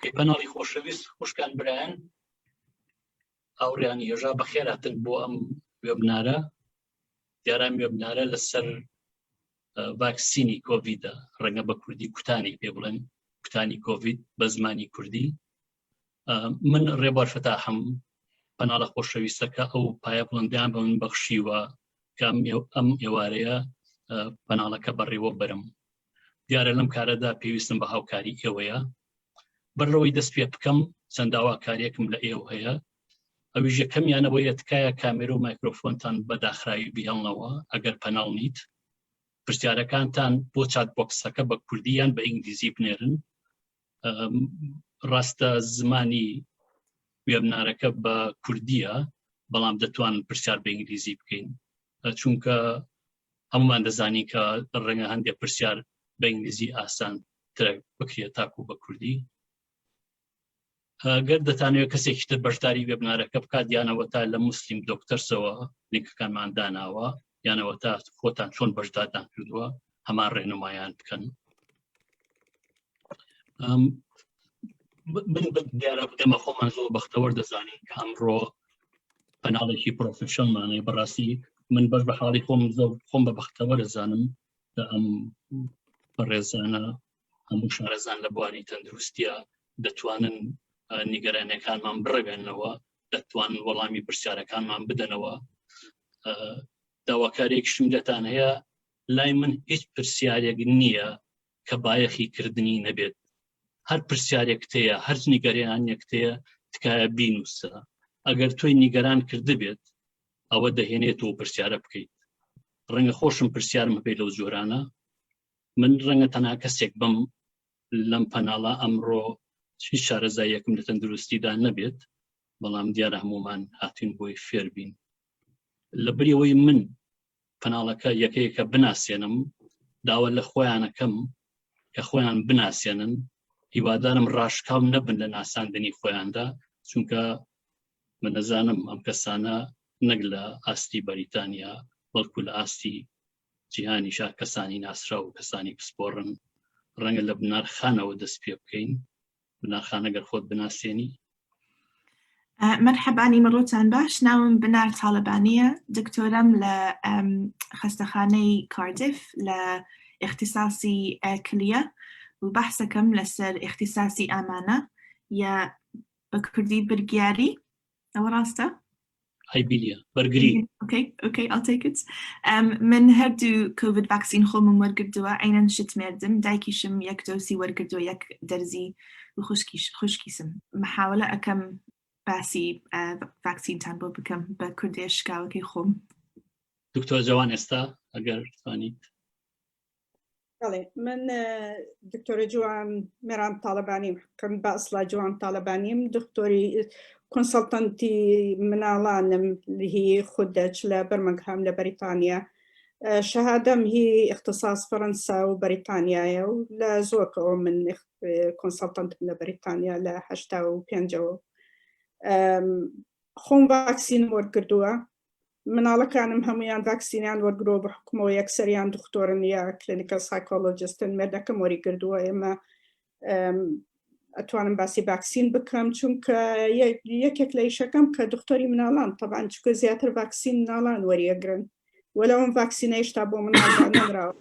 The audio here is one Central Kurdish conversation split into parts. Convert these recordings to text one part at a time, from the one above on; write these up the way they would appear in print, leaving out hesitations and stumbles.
Okay پەناڵی خۆشەویست خوشکان برایان هاوڕیانی هێژا بەخێراتن بۆ ئەم webinar ە دیارە ئەم webinar ە لەسەر ڤاکسینی کۆڤیدە ڕەنگە بە کوردی کوتانی پێ بڵێن کوتانی کۆڤید بە زمانی کوردی من ڕێبوار فەتاحم پەناڵە خۆشەویستەکە ئەو پایە بڵندیان بە من بەخشیوە کە ئەم ئێوارەیە پەناڵەکە بەڕێوە بەرم دیارە لەم کارەدا پێویستم بە هاوکاری ئێوەیە بەرلەوەی دەست پێ بکەم چەند داواکاریەکم لە ئێوە هەیە ئەویش یەکەمیانەوەیە تکایە کامێرە و مایکرۆفۆنتان بە داخراوی بهێڵنەوە ئەگەر پەناڵ نیت پرسیارەکانتان بۆ chat box ەکە بە کوردی یان بە ئینگلیزی بنێرن ڕاستە زمانی webinar ەکە بە کوردیە بەڵام دەتوان پرسیار بە ئینگلیزی بکەین چونکە هەمومان دەزانین کە ڕەنگە هەندێک پرسیار بە ئینگلیزی ئاسان ترە بکرێت تاکو بە کوردی گەر دەتانەوێت کەسێکی تر بەشداری webinar ەکە بکات یانەوە تا لە Muslim Doctors ەوە لینکەکانمان داناوە یانەوە تا خۆتان چۆن بەشدارتان کردووە هەمان ڕێنمایان بکەن من دیارە ئێمە خۆمان زۆر بەختەوەر دەزانین کە ئەمڕۆ پەناڵێکی professional مانەیە بەڕاستی من بەش بە حاڵی خۆم زۆر خۆم بە بەختەوەر دەزانم کە ئەم بەڕێزانە هەموو شارەزان لە بواری تەندروستیە دەتوانن نیگەرانەکانمان بڕەوێنەوە دەتوانن وەڵامی پرسیارەکانمان بدەنەوە داواکارێکشم لەتان هەیە لای من هیچ پرسیارێک نییە کە بایەخی کردنی نەبێت هەر پرسیارێک تەیە هەر نیگەرانێک تەیە تکایە بینوسە ئەگەر تۆی نیگەران کردبێت ئەوە دەهێنێت و پرسیارە بکەیت ڕەنگە خۆشم پرسیارم هەبێت لەو جۆرانە من ڕەنگە تەنها کەسێک بم لەم پەناڵە ئەمڕۆ هیچ شارەزاییەکم لە تەندروستیدا نەبێت بەڵام دیارە هەمومان هاتوین بۆی فێربین لە بریەوەی من پەناڵەکە یەکەیەکە بناسێنم داوا لە خۆیانەکەم کە خۆیان بناسێنن هیوادارم ڕاشکاو نەبن لە ناساندنی خۆیاندا چونکە من نەزانم ئەم کەسانە نەک لە ئاستی بەریتانیا بەڵکو لە ئاستی جیهانیشا کەسانی ناسراو و کەسانی پسپۆڕن ڕەنگە لە بنارخانەوە دەست پێ بکەین بنارخانە گەر خۆت بناسێنی مەرحەبا نیمەڕۆتان باش ناوم بنار تاڵەبانیە دکتۆرەم لە خەستەخانەی کاردف لە اختصاصی کلیە و بەحسەکەم لەسەر اختصاصی ئامانە یا بە کوردی برگیاری ئەوە ڕاستە؟ ئایبیلیا بەرگری okay okay I'll take it من هەردوو کۆڤید vaccine خۆمم وەرگردووە عینەن شت مێردم دایکیشم یەک دۆسی وەرگردووە یەک دەرزی و خوشکیش خوشکیسم محاولە ئەەکەم باسی ڤاکسینتان بۆ بکەم بە کوردێ شکاوەکەی خۆم دکتۆر جوان ئێستا ئەگەر توانیت بەڵێ من دکتۆرە جوان مێران تاالبانیم حکم بە ئەسڵا جوان تاالبانیم دکتۆری consultant ی مناڵانم هی خودەچ لە بەرمەنگهام لە بەریتانیا شەهادەم هی اختصاص فەرەنسا و بەریتانیایە و لە زۆکەوە من consultant م لە بەریتانیا لە هەشتا و پێنجەوە خۆم ڤاکسینم وەرگردووە مناڵەکانم هەمویان ڤاکسینیان وەرگرۆ بە حکومەوە یەکسەریان دکتۆرن یا clinical psychologist ن مێردەکەم وەری گردووە ئێمە ئەتوانم باسی ڤاکسین بکەم چونکە یەکێک لە ئیشەکەم کە دکتۆری مناڵان تەبان چکە زیاتر ڤاکسین مناڵان وەریەگرن وەلەوەم ڤاکسینەیش تا بۆ مناڵان نەمراوە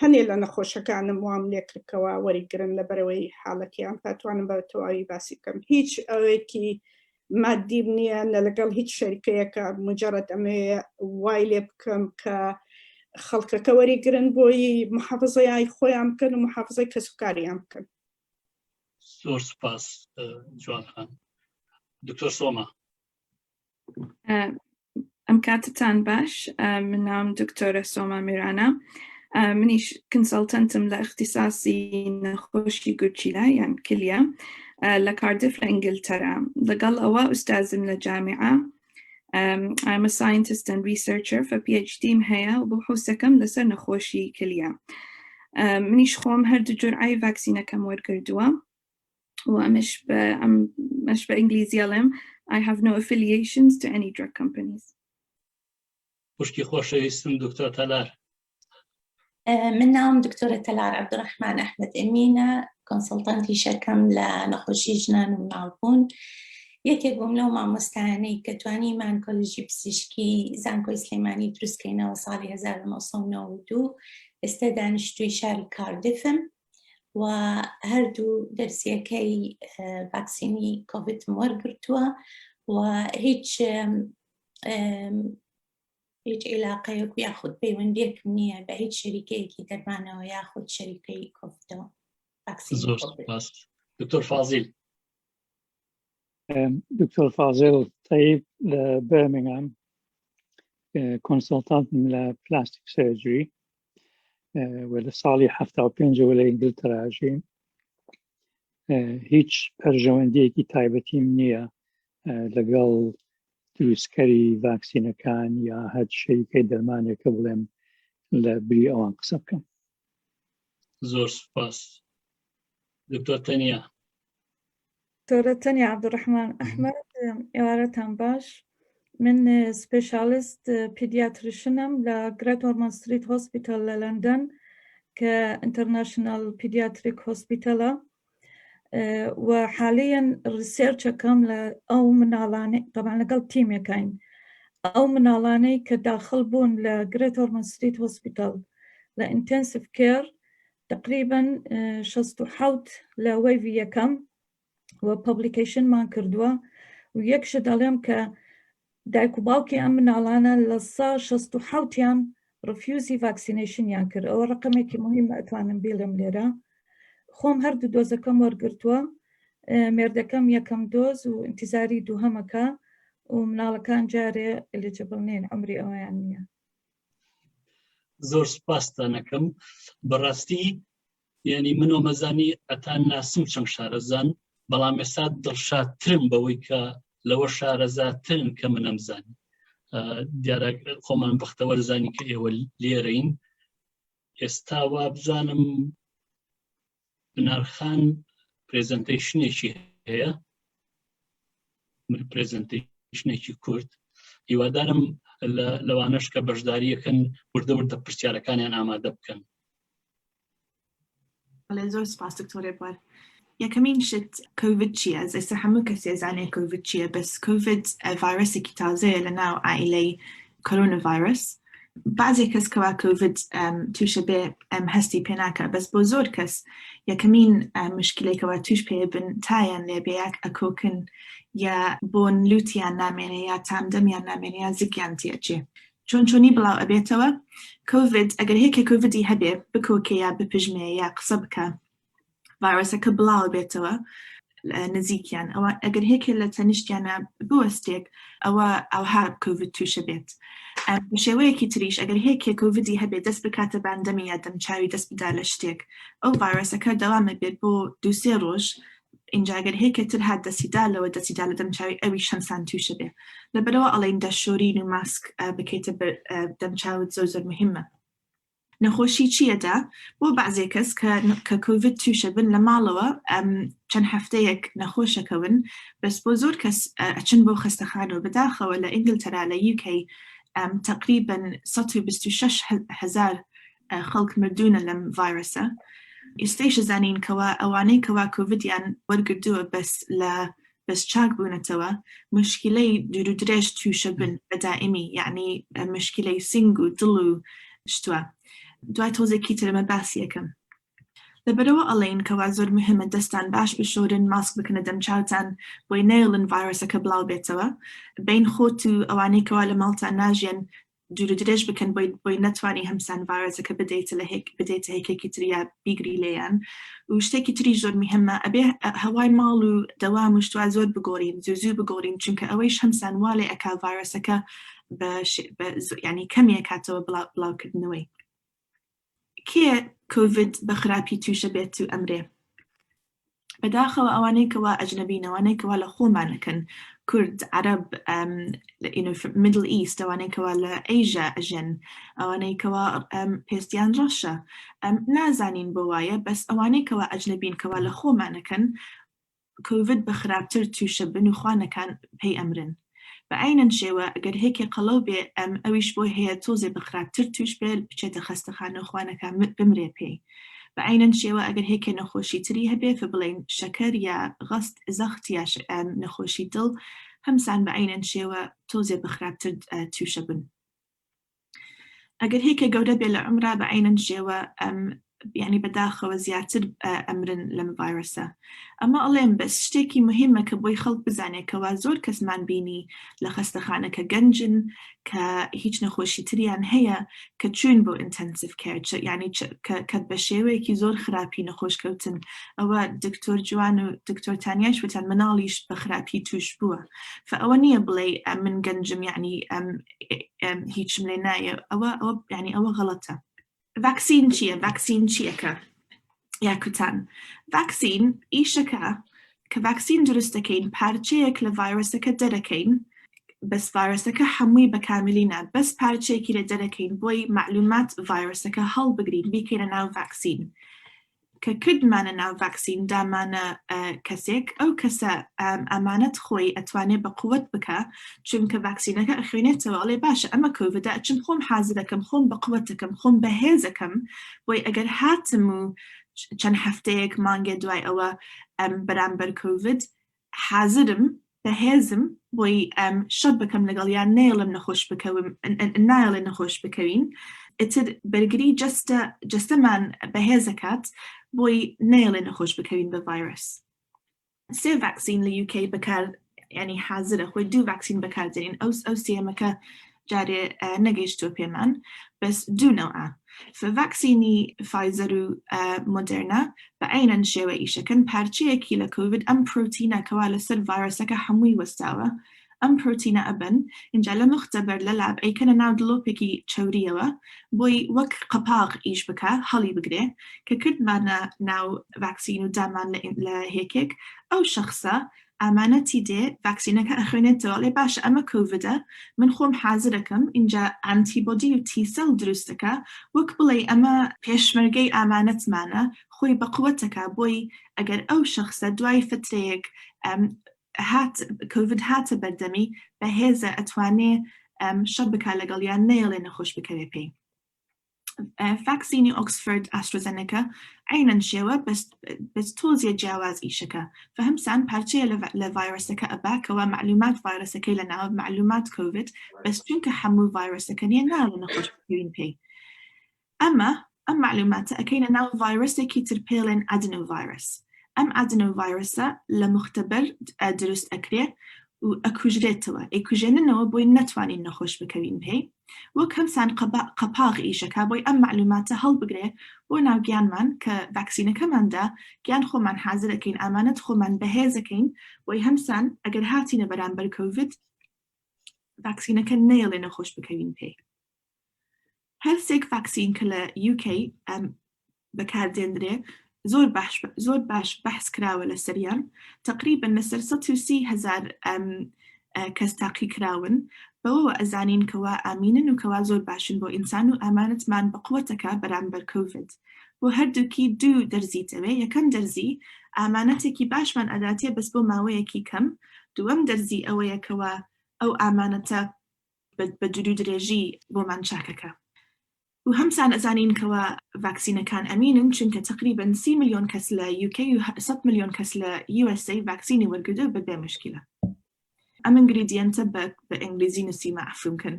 هەنێ لە نەخۆشەکانم وام لێکردکەوە وەریگرن لە بەرەوەی حاڵەتیان پاتوانم بە تەواوی باسی بکەم هیچ ئەوێکی مادیم نییە نە لەگەڵ هیچ شەریکەیەکە مجرد ئەمەیە وای لێ بکەم کە خەڵکەکە وەریگرن بۆی محافظەیان خۆیان بکەن و محافظەی کەسوکاریان بکەن زۆر سپاس جوان خان دکتۆر سۆما ئەم کاتتان باش من ناوم دکتۆرە سۆما میرانە منیش consultant م لە اختصاصی نەخۆشی گورچیلە یان کلیە لە کاردف لە ئینگلتەرا لەگەڵ ئەوە ئوستازم لە جامیعە I'm a scientist and researcher فە PhD م هەیە و بحوسەکەم لەسەر نەخۆشی کلیە منیش خۆم هەردوو جورعەی ڤاکسینەکەم وەرگردووە و ئەمەش بە ئەمەش بە ئینگلیزی ئەڵێم I have no affiliations to any drug companies. خوشکی خۆشەویستم دکتۆر تەلار. من ناوم دکتۆرە تەلار عەبدولڕەحمان ئەحمەد ئەمینە. consultant یشەکەم لە نەخۆشی ژنان و مناڵبوون یەکێک بووم لەو مامۆستایانەی کە توانیمان کۆلێژی پزیشکی زانکۆی سلێمانی دروستکەینەوە ساڵی 1992 ئێستا دانیشتووی شاری کاردفم و هەردوو دەرسیەکەی ڤاکسینی کۆڤیدم وەرگرتووە و هیچ هیچ عیلاقەیەک و یاخود پەیوەندیەکم نییە بە هیچ شەریکەیەکی دەرمانەوە یاخود شەریکەی کۆڤیدەوە زۆر سپاس دکتۆر فازیل. دکتۆر فازیل تەیب لە بەرمنگهام consultant م لە plastic surgery و لە ساڵی 75ەوە لە ئینگلتەراژیم هیچ بەرژەوەندیەکی تایبەتیم نییە لەگەڵ دروستکەری ڤاکسینەکان یا هەر شەریکەی دەرمانێکە بڵێم لە بری ئەوان قسە بکەم. زۆر سوپاس دکتۆر تەنیا. دکتۆرە تەنیا عەبدولڕەحمان ئەحمەد ئێوارەتان باش من specialist pediatrician م لە Great Ormond Street Hospital لە لەندەن کە international pediatric hospital ە و حالیەن research ەکەم لە ئەو مناڵانەی تەبعەن لەگەڵ تیمێکین ئەو مناڵانەی کە داخل بوون لە Great Ormond Street Hospital لە intensive care تقریبا 67 لە wave ی یەکەم و publication مان کردووە و یەک شت دەڵێم کە دایک و باوکی ئەم مناڵانە لە سا 67یان refuse ی vaccination یان کرد ئەوە ڕقمێکی مهمە ئەتوانم بیڵێم لێرە خۆم هەردوو دۆزەکەم وەرگرتووە مێردەکەم یەکەم دۆز و انتظاری دووهەمەکە و مناڵەکان جارێ eligible نین عمری ئەویان نییە. زۆر سپاستانەکەم بەڕاستی یعنی من ئەمەزانی ئەتان ناسم چەند شارەزان بەڵام ئێستا دڵشادترم بەوەی کە لەوە شارەزاترن کە منم زانی دیارە خۆمان بەختەوەر زانی کە ئێوە لێرەین ئێستا وابزانم بنارخان presentation ێکی هەیە من presentation ێکی کورت هیوادارم لەوانەش کە بەشداریەکەن وردە وردە پرسیارەکانیان ئامادە بکەن. بەڵێ زۆر سپاس دکتۆر ڕێبوار. یەکەمین شت کۆڤید چییە؟ ئێستا هەموو کەسێ زانێ کۆڤید چییە بەس کۆڤید ڤایرۆسێکی تازەیە لە ناو عائیلەی کۆرۆنا ڤایرۆس بەعزێ کەس کەوا کۆڤید تووشە بێ هەستی پێ ناکە بەس بۆ زۆر کەس یەکەمین مشکلێکەوە توش پێ بن تایان لێ بێ یاک ئەکۆکن یا بۆن لوتیان نامێنێ یا تام دەمیان نامێنێ یا زگیان تێچێ چۆن چۆنی بڵاو ئەبێتەوە کۆڤید ئەگەر هێکێ کۆڤیدی هەبێ بکۆکێ یا بپژمێ یا قسە بکە ڤایرۆسەکە بڵاو بێتەوە نزیکیان ئەوە ئەگەر هێکێ لە تەنیشتیانە بوەستێک ئەوە ئەوها کۆڤید تووشە بێت بە شێوەیەکی تریش ئەگەر هێکێ کۆڤیدی هەبێت دەست بکاتە باندەمی یا دەمچاوی دەست بدا لە شتێک ئەو ڤایرۆسەکە دەوامە بێت بۆ دووسێ ڕۆژ ئینجا گەر هێکێ تر هات دەسیدا لەوە دەسیدا لە دەمچاوی ئەویش هەمسان تووشە بێ لەبەرەوە ئەڵێن دەشۆرین و ماسک بکەیتە دەمچاوت زۆر زۆر مهمە نەخۆشی چیەدا بۆ بەعزێ کەس کە کە کۆڤید تووشە بن لە ماڵەوە چەند هەفتەیەک نەخۆشەکەون بەس بۆ زۆر کەس ئەچن بۆ خەستەخانە و بەداخەوە لە ئینگلتەرا لە UK تقریبا 126 هزار خەڵک مردوونە لەم ڤایرۆسە ئێستەیش زانین کەوا ئەوانەی کەوا کۆڤیدیان وەرگردووە بەس لە بەس چاک بوونەتەوە مشکلەی دوور و درێژ تووشە بن بە دائمی یعنی مشکلەی سنگ و دڵ و شتوە دوای تۆزێکی ترمە باسی یەکەم لەبەرەوە ئەڵێن کەوا زۆر مهمە دەستان باش بشۆرن ماسک بکەنە دەمچاوتان بۆی نەیڵن ڤایرۆسەکە بڵاو بێتەوە بین خۆت و ئەوانەی کەوا لە ماڵتان ناژیێن دوور و درێژ بکەن بۆی بۆی نەتوانی هەمسان ڤایرۆسەکە بدەیتە لە هێک بدەیتە هێکێکی تر یا بیگری لێیان و شتێکی تری زۆر مهمە ئەبێ هەوای ماڵ و دەوام و شتوا زۆر بگۆڕین زوو زوو بگۆڕین چونکە ئەوەیش هەمسان وا لێ ئەکا ڤایرۆسەکە بە ینی کەمیە کاتەوە بڵاوکردنەوەی کێ کۆڤید بە خراپی تووشە بێت و ئەمرێ؟ بەداخەوە ئەوانەی کەوا ئەجنەبین ئەوانەی کەوا لە خۆمانەکەن کورد عەرەب Middle East ئەوانەی کەوا لە ئەیژا ئەژێن ئەوانەی کەوا پێستیان ڕەشە نازانین بۆ وایە بەس ئەوانەی کەوا ئەجنەبین کەوا لە خۆمانەکەن کۆڤید بە خراپتر تووشە بن و خوانەکان پێی ئەمرن بە عەینەن شێوە ئەگەر هێکێ قەڵەو بێ ئەم ئەویش بۆی هەیە تۆزێ بە خراپتر تووش بێ بچێتە خەستەخانە و خوانەکا بمرێ پێی. بە عەینەن شێوە ئەگەر هێکێ نەخۆشی تری هەبێ فە بڵێین شەکەر یا غەست زەخت یا نەخۆشی دڵ هەمسان بە عەینەن شێوە تۆزێ بە خراپتر تووشە بن. ئەگەر هێکێ گەورە بێ لە عومرا بە عەینەن شێوە یعنی بەداخەوە زیاتر ئەمرن لەم ڤایرۆسە. ئەمە ئەڵێم بەس شتێکی مهمە کە بۆی خەڵک بزانێت کەوا زۆر کەسمان بینی لە خەستەخانە کە گەنجن کە هیچ نەخۆشی تریان هەیە کە چوین بۆ intensive care یعنی کە بە شێوەیەکی زۆر خراپی نەخۆش کەوتن ئەوە دکتۆر جوان و دکتۆر تانیاش وتیان مناڵیش بە خراپی توش بووە فئەوە نییە بڵێ من گەنجم یعنی هیچم لێ نایە ئەوە ئەوە یعنی ئەوە غەڵەتە. ڤاکسین چییە؟ ڤاکسین چییەکە یا کوتان؟ ڤاکسین ئیشەکە کە ڤاکسین دروست دەکەین پارچەیەک لە ڤایرۆسەکە دەرەکەین بەس ڤایرۆسەکە هەمووی بە کاملی نا بەس پارچەیەکی لە دەرەکەین بۆی معلومات ڤایرۆسەکە هەڵبگرین بیکەینە ناو ڤاکسین کە کردمانە ناو ڤاکسین دامانە کەسێک ئەو کەسە ئامانەت خۆی ئەتوانێ بە قوت بکە چونکە ڤاکسینەکە ئەخوێنێتەوە ئەڵێ باشە ئەمە کۆڤدە ئەچم خۆم حازرەکەم خۆم بە قوتەکەم خۆم بەهێزەکەم بۆی ئەگەر هاتم و چەند هەفتەیەک مانگێ دوای ئەوە بەرامبەر کۆڤد حازرم بەهێزم بۆی شەڕ بکەم لەگەڵ یان نەیەڵم نەخۆش بکەوم نایەڵێ نەخۆش بکەوین ئیتر بەرگری جەستە جەستەمان بەهێزەکات بۆی نەیەڵێ نەخۆش بکەوین بە ڤایرۆس سێ ڤاکسین لە UK بەکار ینی حازرە خۆی دوو ڤاکسین بەکاردێنین ئەو ئەو سێمەکە جارێ نەگەیشتووە پێمان بەس دوو نەوعە ڤاکسینی فایزەر و مۆدێرنا بە عەینەن شێوە ئیشەکەن پارچەیەکی لە کۆڤید ئەم پرۆتینە کەوا لەسەر ڤایرۆسەکە هەمووی وەستاوە ئەم پرۆتینە ئەبەن ئینجا لە مختبر لە lab ئەیکەنە ناو دڵۆپێکی چەوریەوە بۆی وەک قەپاغ ئیش بکا هەڵی بگرێ کە کردمانە ناو ڤاکسین و دامان لە هێکێک ئەو شەخسە ئامانەتی دێ ڤاکسینەکە ئەخوێنێتەوە ئەڵێ باشە ئەمە کۆڤدە من خۆم حازرەکەم ئینجا antibody و T cell دروست دەکا وەک بڵێی ئەمە پێشمەرگەی ئامانەتمانە خۆی بەقوەتەکا بۆی ئەگەر ئەو شەخسە دوای فترەیەک هات کۆڤد هاتە بەردەمی بەهێزە ئەتوانێ شەڕ بکا لەگەڵ یان نەیەڵێ نەخۆش بکەوێ پێی. ڤاکسینی ئۆکسفۆرد ئاسترازێنێکا عەینەن شێوە بەس بەس تۆزیە جیاواز ئیشەکە فەهمسان پارچەیە لە ڤایرۆسەکە ئەبا کەوا مەعلومات ڤایرۆسەکەی لە ناوە مەعلومات کۆڤید بەس چونکە هەموو ڤایرۆسەکە نییە ناڵێ نەخۆش بکەوین پێی ئەمە ئەم مەعلوماتە ئەکەینە ناو ڤایرۆسێکی تر پێڵێن adenovirus ئەم adenovirus ە لە مختبر دروست ئەکرێ و ئەکوژرێتەوە ئەیکوژێننەوە بۆی نەتوانین نەخۆش بکەوین پێی وەک هەمسان قەپاغ ئیشەکا بۆی ئەم مەعلوماتە هەڵبگرێ بۆ ناو گیانمان کە ڤاکسینەکەمان دا گیان خۆمان حازرەکەین ئامانەت خۆمان بەهێزەکەین بۆی هەمسان ئەگەر هاتینە بەرامبەر کۆڤید ڤاکسینەکە نەیەڵێ نەخۆش بکەوین پێی. هەرسێک ڤاکسین کە لە UK بەکاردێندرێ زۆر باش زۆر باش بەحس کراوە لەسەریان تقریبا لەسەر 130 هزار کەس تاقی کراون بەوەوە ئەزانین کەوا ئامینن و کەوا زۆر باشن بۆ ئینسان و ئامانەتمان بە قوتەکە بەرامبەر کۆڤید بۆ هەردووکی دوو دەرزی دەوێ یەکەم دەرزی ئامانەتێکی باشمان ئەداتێ بەس بۆ ماوەیەکی کەم دووەم دەرزی ئەوەیە کەوا ئەو ئامانەتە بە دوورو درێژی بۆمان چاکەکە و هەمسان ئەزانین کەوا ڤاکسینەکان ئەمینن چونکە تەقریبەن 30 ملیۆن کەس لە UK و 100 ملیۆن کەس لە USA ڤاکسینی وەرگردووە بە بێ مشکلە ئەم ingredient ە بە بە ئینگلیزی نووسیمە عەفوم کەن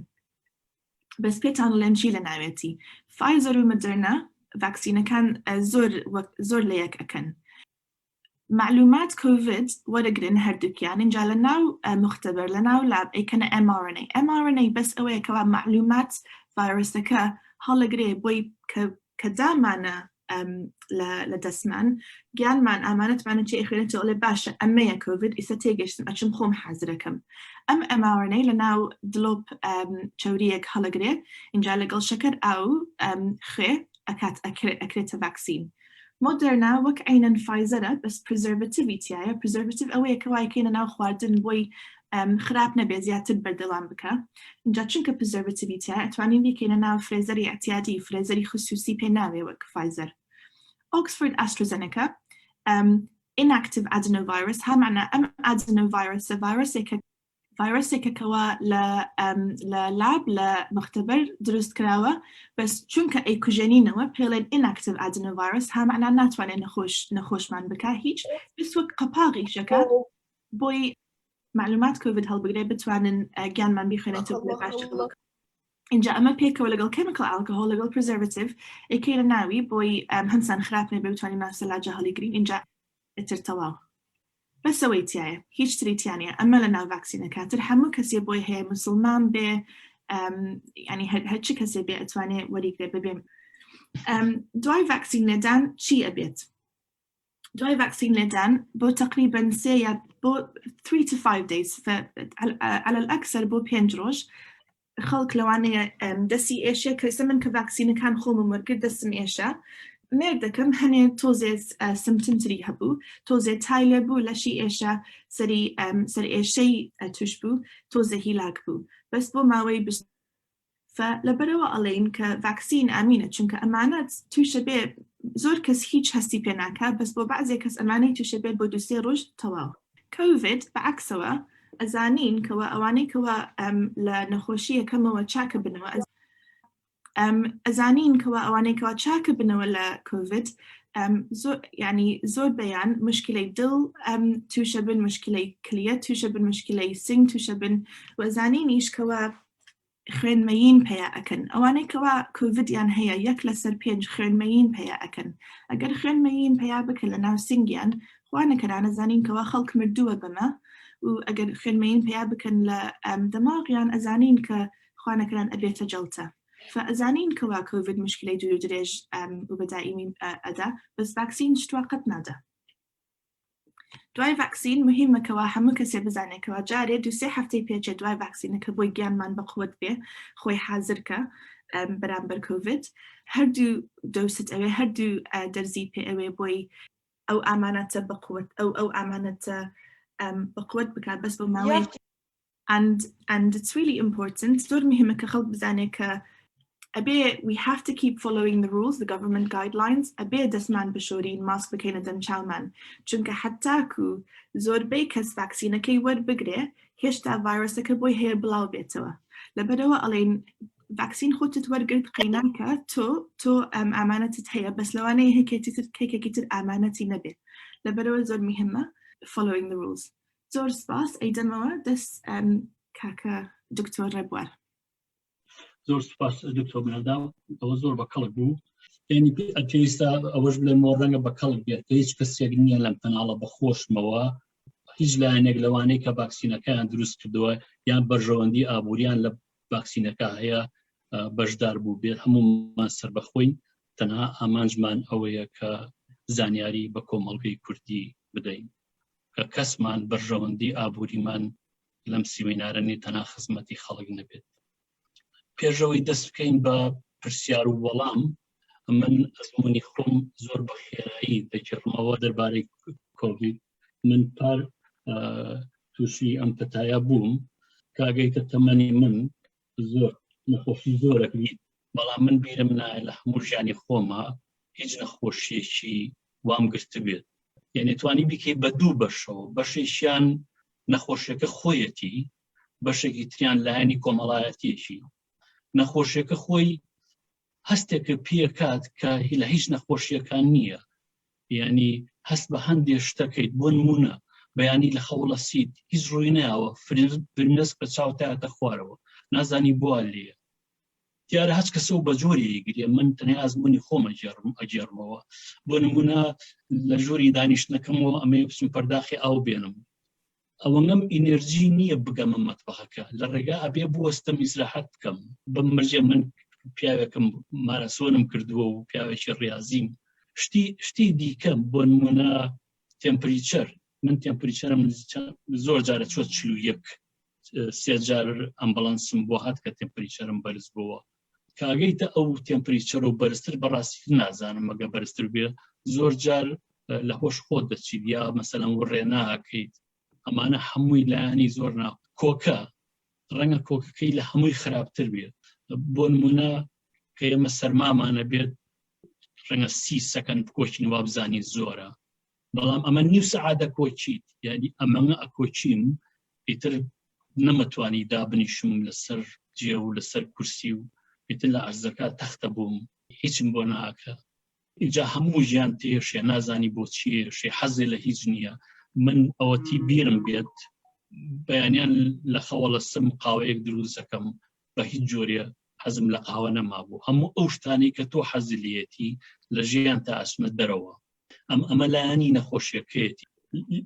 بەس پێتان ڵێم چی لە ناوێتی فایزەر و مدرنا ڤاکسینەکان زۆر زۆر لە یەک ئەکەن مەعلومات کۆڤید وەرەگرن هەردووکیان ئینجا لە ناو مختبر لە ناو lab ئەیکەنە mRNA mRNA بەس ئەوەیە کەوا مەعلومات ڤایرۆسەکە هەڵەگرێ بۆی کە کە دامانە لە دەستمان گیانمان ئامانەتمانە چی ئەخوێنێتەوە ئەڵێ باشە ئەمەیە کۆڤید ئیسە تێگەشتم ئەچم خۆم حازرەکەم ئەم mRNA لە ناو دڵۆپ چەوریەک هەڵەگرێ ئینجا لەگەڵ شەکەر ئاو خوێ ئەکات ئەکرێتە ڤاکسین مۆدێرنا وەک عەینەن فایزەرە بەس preservative ی تیایە preservative ئەوەیە کە وایکەینە ناو خواردن بۆی خراپ نەبێ زیاتر بەردەوام بکە اینجا چونکە preservative ی تیایە ئەتوانین بیکەینە ناو فرێزەری ئەتیادی فرێزەری خصوصی پێ ناوێ وەک فایزەر ئۆکسفۆرد ئاسترازێنێکا inactive adenovirus هامانە ئەم adenovirus ە ڤایرۆسێکە. ڤایرۆسێکە کەوا لە لە lab لە مختبەر دروست کراوە بەس چونکە ئەیکوژێنینەوە پێڵێن inactive adenovirus ها مەعنا ناتوانێت نەخۆش نەخۆشمان بکا هیچ بەس وەک قەپاغیشەکە بۆی معلومات کۆڤید هەڵبگرێ بتوانن گیانمان بیخوێنێتەوە لە باش اینجا ئەمە پێکەوە لەگەڵ chemical alcohol لەگەڵ preservative ئەیکەینە ناوی بۆی هەنسان خراپ نەبێ بتوانین ناو سەلاجە هەڵیگرین اینجا ئیتر تەواو بەس ئەوەی تایە هیچ تری تیانە ئەمە لە ناو ڤاکسینەکە تر هەموو کەسێ بۆی هەیە مسلمان بێ ینی هەرچی کەسێ بێ ئەتوانێ وەریگرێ ببێ دوای ڤاکسین لێدان چی ئەبێت دوای ڤاکسین لێدان بۆ تقریبا سێ یا بۆ 3 to 5 days على الأكثر بۆ پێنج ڕۆژ خەڵک لەوانەیە دەستی ئێشێ کە ئێستا من کە ڤاکسینەکان خۆمم وەرگرت دەستم ئێشە مێردەکەم هەنێ تۆزێ symptom تری هەبوو تۆزێ تای لێ بوو لەشی ئێشە سەری سەر ئێشەی توش بوو تۆزێ هیلاک بوو بەس بۆ ماوەی لەبەرەوە ئەڵێین کە ڤاکسین ئامینە چونکە ئەمانە تووشە بێ زۆر کەس هیچ هەستی پێ ناکا بەس بۆ بەعزێ کەس ئەمانەی تووشە بێت بۆ دوسێ ڕۆژ تەواو کۆڤید بە عەکسەوە ئەزانین کەوا ئەوانەی کەوا لە نەخۆشی یەکەمەوە چاکە بنەوە ئەزانین کەوا ئەوانەی کەوا چاکە بنەوە لە کۆڤید زۆر ینی زۆر بەیان مشکلەی دڵ تووشە بن مشکلەی کلیە تووشە بن مشکلەی سنگ تووشە بن وەزانینیش کەوا خوێن مەیین پەیا ئەکەن ئەوانەی کەوا کۆڤیدیان هەیە یەک لەسەر پێنج خوێن مەیین پەیا ئەکەن ئەگەر خوێن مەیین پەیا بکەن لە ناو سنگیان خوا نەکەرانە زانین کەوا خەڵک مردووە بەمە و ئەگەر خوێن مەیین پەیا بکەن لە دەماغیان ئەزانین کە خوا نەکەران ئەبێتە جەڵتە فئەزانین کەوا کۆڤید مشکلەی دوور و درێژ و بەدائیمی ئەدا بەس ڤاکسین شتوا قەت نادا. دوای ڤاکسین مهمە کەوا هەموو کەسێ بزانێ کەوا جارێ دوسێ هەفتەی پێچێ دوای ڤاکسینەکە بۆی گیانمان بەقوت بێ خۆی حازرکە بەرامبەر کۆڤید هەردوو dose ت ئەوێ هەردوو دەرزی پێ ئەوێ بۆی ئەو ئامانەتە بەقوت ئەو ئەو ئامانەتە بەقوت بکات بەس بۆ ماوەی and and it's really important زۆر مهمە کە خەڵک بزانێت کە ئەبێ we have to keep following the rules the government guidelines ئەبێ دەستمان بشۆرین ماسک بکەینە دەم چاومان چونکە حتاکو زۆربەی کەس ڤاکسینەکەی وەربگرێ هێشتا ڤایرۆسەکە بۆی هەیە بڵاو بێتەوە لەبەرەوە ئەڵێن ڤاکسین خۆتت وەرگرت قەیناکە تۆ تۆ ئەم ئامانەتت هەیە بەس لەوانەیە هەکێتی تر کێکێکی تر ئامانەتی نەبێت لەبەرەوە زۆر مهمە following the rules زۆر سپاس ئەیدەمەوە دەست کاکە دکتۆر ڕێبوار. زۆر سپاس دکتۆر بنەدا ئەوە زۆر بە کەڵک بوو یعنی پێویستە ئەوەش بڵێم ڕەنگە بە کەڵک بێت کە هیچ کەسێک نییە لەم پەناڵە بەخۆشمەوە هیچ لایەنێک لەوانەی کە ڤاکسینەکەیان دروست کردووە یان بەرژەوەندی ئابووریان لە ڤاکسینەکە هەیە بەشدار بوو بێت هەموومان سربەخۆین تەنها ئامانجمان ئەوەیە کە زانیاری بە کۆمەڵگەی کوردی بدەین کە کەسمان بەرژەوەندی ئابووریمان لەم سیمینارە نیە تەنها خزمەتی خەڵک نەبێت. پێشەوەی دەست بکەین بە پرسیار و وەڵام من ئەزمموی خۆم زۆر بە خێرایی دەگێڕمەوە دەربارەی کۆڤید من پار تووشی ئەم پەتایە بووم کاگەیتە تەمەنی من زۆر نەخۆشی زۆرەک بیت بەڵام من بیرم نایە لە هەموو ژیانی خۆما هیچ نەخۆشیەکی وام گرتبێت یعنی توانی بیکەی بە دوو بەشەوە بەشێکیان نەخۆشیەکە خۆیەتی بەشێکی تریان لایەنی کۆمەڵایەتیەکی نەخۆشیەکە خۆی هەستێکە پێکات کە لە هیچ نەخۆشیەکان نییە یعنی هەست بە هەندێ شتەکەیت بۆ نمونە بەیانی لە خەوڵە سیت هیچ ڕووی ناوە فرمێسک بە چاوتاتە خوارەوە نازانی بۆ لێ دیارە هەچ کەسە و بە جۆری گرێ من تەنیا ئەزمموی خۆم ئەگێڕم ئەگێڕمەوە بۆ نمونە لە ژووری دانیشتنەکەمەوە ئەمەیە بچم پەرداخی ئاو بێنم ئەوەنەم ئینێرجی نییە بگەمە مەتبەخەکە لە ڕێگا ئەبێ بوەستم ئیسراحەت بکەم بەم مەرجێ من پیاوێکم ماراسۆنم کردووە و پیاوێکی ڕاضیم شتی شتی دیکەم بۆ نمونە temperature من temperature م زۆر جارە چۆ 41 سێ جار ئەمبلانسم بۆ هات کە temperature م بەرز بووە کاگەیتە ئەو temperature و بەرزتر بەڕاستی نازانم مەگە بەرزتر بێ زۆر جار لە هۆش خۆت دەچیت یا مەسەلەن وڕێ ناکەیت ئەمانە هەمووی لایەنی زۆر نا کۆکە ڕەنگە کۆکەکەی لە هەمووی خراپتر بێت بۆ نمونە کە ئێمە سەرمامانە بێت ڕەنگە سی سەکەن بکۆچین وابزانین زۆرە بەڵام ئەمە نیو سەعات دەکۆچیت یعنی ئەمەنگە ئەکۆچیم ئیتر نەمەتوانی دابنیشم لەسەر جێ و لەسەر کورسی و ئیتر لە عەرزەکە تەختە بووم هیچم بۆ ناکرا. ئینجا هەموو ژیان تێشێ نازانی بۆچی ئێشێ حەزێ لە هیچ نییە من ئەوەتی بیرم بێت بەیانیان لە خەوە لە سم قاوەیەک دروست دەکەم بە هیچ جۆرێ حەزم لە قاوە نەمابوو هەموو ئەو شتانەی کە تۆ حەزی لێتی لە ژیان تا ئەچنە دەرەوە ئەم ئەمە لایەنی نەخۆشیەکەیەتی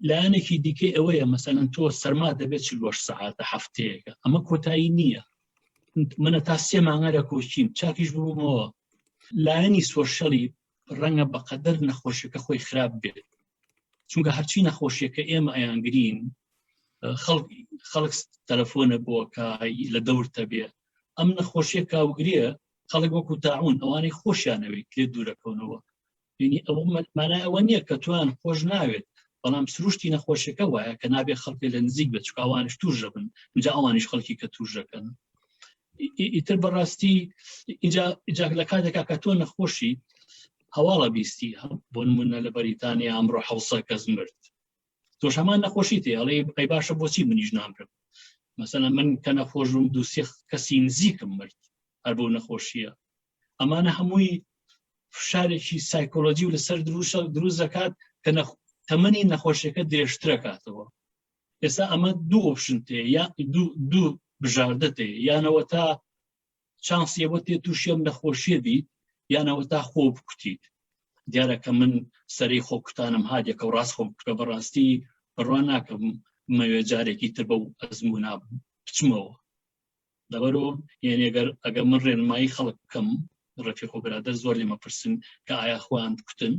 لایەنێکی دیکەی ئەوەیە مەسەلەن تۆ سەرما دەبێت 48 سەعاتە هەفتەیەکە ئەمە کۆتایی نییە منە تا سێ مانگە لە کۆچیم چاکیش بوومەوە لایەنی سۆشەلی ڕەنگە بەقەدەر نەخۆشیەکە خۆی خراپ بێت چونکە هەرچی نەخۆشیەکە ئێمە ئەیانگرین خەڵک خەڵک تەلەفۆنە بۆ کە لە دەورتە بێ ئەم نەخۆشیە کاوگریە خەڵک وەکو تاعون ئەوانەی خۆشیانەوێت لێ دوورەکەونەوە یعنی ئەوە مانای ئەوە نییە کە تویان خۆش ناوێت بەڵام سروشتی نەخۆشیەکە وایە کە نابێ خەڵکی لە نزیک بێت چونکە ئەوانش توش دەبن اینجا ئەوانیش خەڵکی کە توش دەکەن ئیتر بەڕاستی اینجا اینجا لە کاتێکا کە تۆ نەخۆشی هەواڵە بیستی بۆ نمونە لە بەریتانیا ئەمڕۆ حوسە کەس مرد تۆش هەمان نەخۆشی تێ ئەڵێ ئەی باشە بۆچی منیش نامرم مەسەلەن من کە نەخۆش بووم دووسێ کەسی نزیکم مرد هەر بەو نەخۆشیە ئەمانە هەمووی فشارێکی سایکۆلۆجی و لەسەر دروشە دروست دەکات کە تەمەنی نەخۆشیەکە درێژترەکاتەوە ئێستا ئەمە دوو option تێ یا دوو بژاردە تێ یانەوە تا چانسی ئەوە تێ تووشی ئەم نەخۆشیە بیت یانەوە تا خۆ بکوتیت دیارە کە من سەری خۆ کوتانم هادێکە و ڕاست خۆم بکە بەڕاستی بڕوا ناکەم مەوێ جارێکی تر بەو ئەزمونا بچمەوە لەبەرەوە یعنی ئەگەر ئەگەر من ڕێنمایی خەڵک بکەم ڕەفیق و برادەر زۆر لێمە پرسن کە ئایا خۆیان بکوتن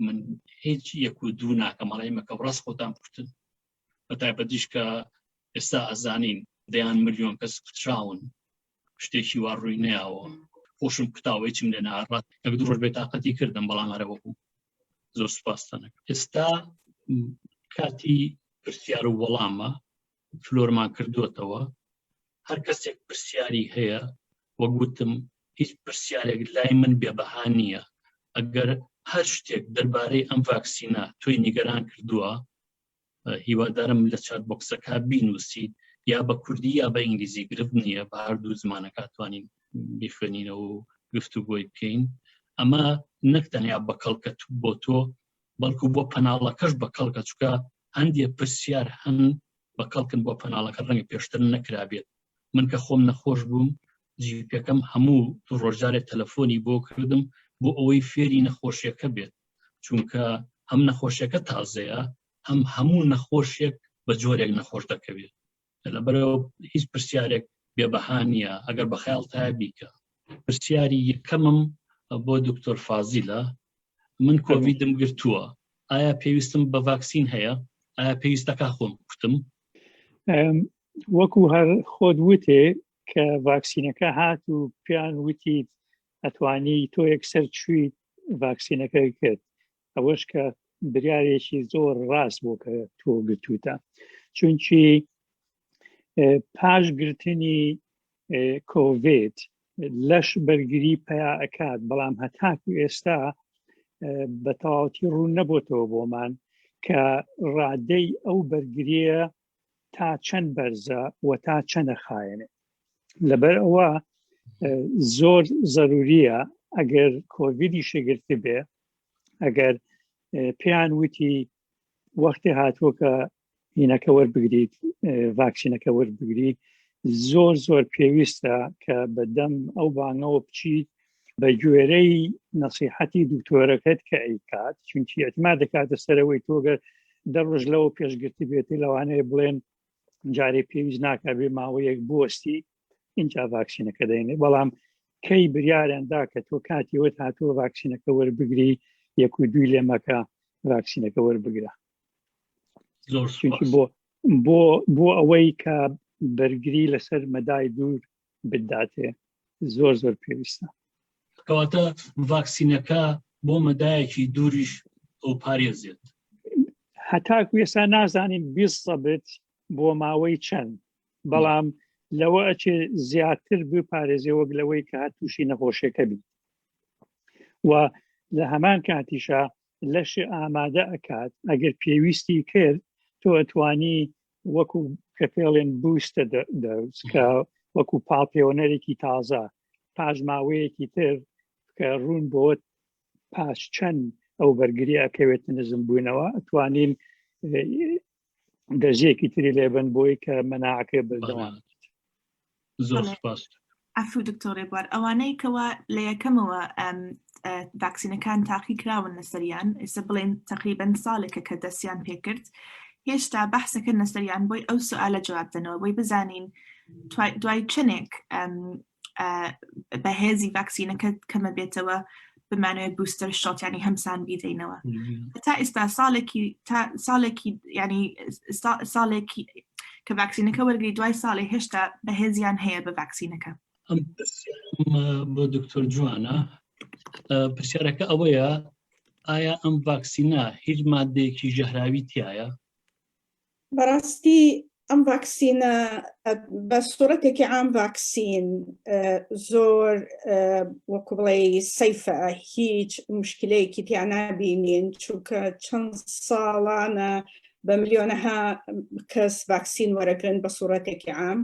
من هیچ یەک و دوو ناکەم ئەڵێ مەکە ڕاست خۆتان بکوتن بە تایبەتیش کە ئێستا ئەزانین دەیان ملیۆن کەس کوتراون شتێکی وا ڕووی نەیاوە خۆشم کوتاوە هیچم لێ ناڕات یەک دوو ڕۆژ بێتاقەتی کردم بەڵام هەرەوە بوو زۆر سوپاستانە ئێستا کاتی پرسیار و وەڵامە فلۆرمان کردوتەوە هەر کەسێک پرسیاری هەیە وەک وتم هیچ پرسیارێک لای من بێبەها نییە ئەگەر هەر شتێک دەربارەی ئەم ڤاکسینە تۆی نیگەران کردووە هیوادارم لە chat box ەکە بینوسیت یا بە کوردی یا بە ئینگلیزی گرفت نییە بە هەردوو زمانەکە توانین بیخوێنینەوە و گفتوگۆی بکەین ئەمە نەک تەنیا بە کەڵکە بۆ تۆ بەڵکو بۆ پەناڵەکەش بە کەڵکە چکە هەندێ پرسیار هەن بە کەڵکن بۆ پەناڵەکە ڕەنگە پێشتر نەکرابێت من کە خۆم نەخۆش بووم جیپەکەم هەموو ڕۆژجارێک تەلەفۆنی بۆ کردم بۆ ئەوەی فێری نەخۆشیەکە بێت چونکە هەم نەخۆشیەکە تازەیە هەم هەموو نەخۆشیێک بە جۆرێک نەخۆش دەکەوێت لەبەرەوە هیچ پرسیارێک بێبەها نییە ئەگەر بە خەیاڵ تا بیکە پرسیاری یەکەمم بۆ دکتۆر فازیلە من کۆڤیدم گرتووە ئایا پێویستم بە ڤاکسین هەیە ئایا پێویستەکە خۆم کوتم وەکو هەر خۆت وتێ کە ڤاکسینەکە هات و پیان وتیت ئەتوانی تۆ یەکسەر چویت ڤاکسینەکە کرد ئەوەش کە بریارێکی زۆر ڕاست بۆ کە تۆ گرتوتە چونکی پاش گرتنی کۆڤێت لەش بەرگری پیا ئەکات بەڵام هەتاکو ئێستا بە تەواوەتی ڕوون نەبۆتەوە بۆمان کە ڕادەی ئەو بەرگریە تا چەند بەرزە و تا چەندە خایەنێ لەبەر ئەوە زۆر زەروریە ئەگەر کۆڤیدی شگرتی بێ ئەگەر پێیان وتی وەختی هاتووە کە هینەکە وەربگریت ڤاکسینەکە وەربگری زۆر زۆر پێویستە کە بەدەم ئەو بانگەوە بچیت بە گوێرەی نەسیحەتی دکتۆرەکەت کە ئەیکات چونکی ئەتما دەکاتە سەرەوەی تۆگەر دە ڕۆژ لەوە پێشگرتی بێتی لەوانەیە بڵێن جارێ پێویست ناکە بێ ماوەیەک بوەستی اینجا ڤاکسینەکە دەینێ بەڵام کەی بریاریان دا کە تۆ کاتی وت هاتووە ڤاکسینەکە وەربگری یەک و دووی لێمەکە ڤاکسینەکە وەربگرە زۆر بۆ بۆ بۆ ئەوەی کە بەرگری لەسەر مەدای دوور بداتێ زۆر زۆر پێویستە کەواتە ڤاکسینەکە بۆ مەدایەکی دووریش ئەو پارێزێت هەتاکو ئێستا نازانین بیسەبت بۆ ماوەی چەند بەڵام لەوە ئەچێ زیاتر بپارێزێ وەک لەوەی کە هەر تووشی نەخۆشیەکە بیت و لە هەمان کاتیشا لەش ئامادە ئەکات ئەگەر پێویستی کرد تۆ ئەتوانی وەکو کە پێڵێن booster dose کە وەکو پاڵپێوەنەرێکی تازە پاش ماوەیەکی تر کە ڕوون بۆ پاش چەند ئەو بەرگری ئەکەوێت نزم بوونەوە ئەتوانین دەرزیەکی تری لێبن بۆی کە مەناعەکەی بەردەوام زۆر سپاس. عەفو دکتۆر ڕێبوار ئەوانەی کەوا لە یەکەمەوە ڤاکسینەکان تاقی کراون لەسەریان ئێستا بڵێن تقریبن ساڵێکە کە دەستیان پێکرد هێشتا بەحسەکەن لەسەریان بۆی ئەو سوالە جواب دەنەوە بۆی بزانین دوای چەندێک بەهێزی ڤاکسینەکە کەمە بێتەوە بمانەوێت booster shot ینی هەمسان بیدەینەوە تا ئێستا ساڵێکی تا ساڵێکی ینی ساڵێکی کە ڤاکسینەکە وەرگری دوای ساڵی هێشتا بەهێزیان هەیە بە ڤاکسینەکە ئەم بۆ دکتۆر جوانە پرسیارەکە ئەوەیە ئایا ئەم ڤاکسینە هیچ مادەیەکی ژەهراوی تایە بەڕاستی ئەم ڤاکسینە بە سوڕەتێکی عام ڤاکسین زۆر وەکو بڵێ safe ە هیچ مشکلەیەکی تیا نابینین چونکە چەند ساڵانە بە ملیۆنەها کەس ڤاکسین وەرەگرن بە سوڕەتێکی عام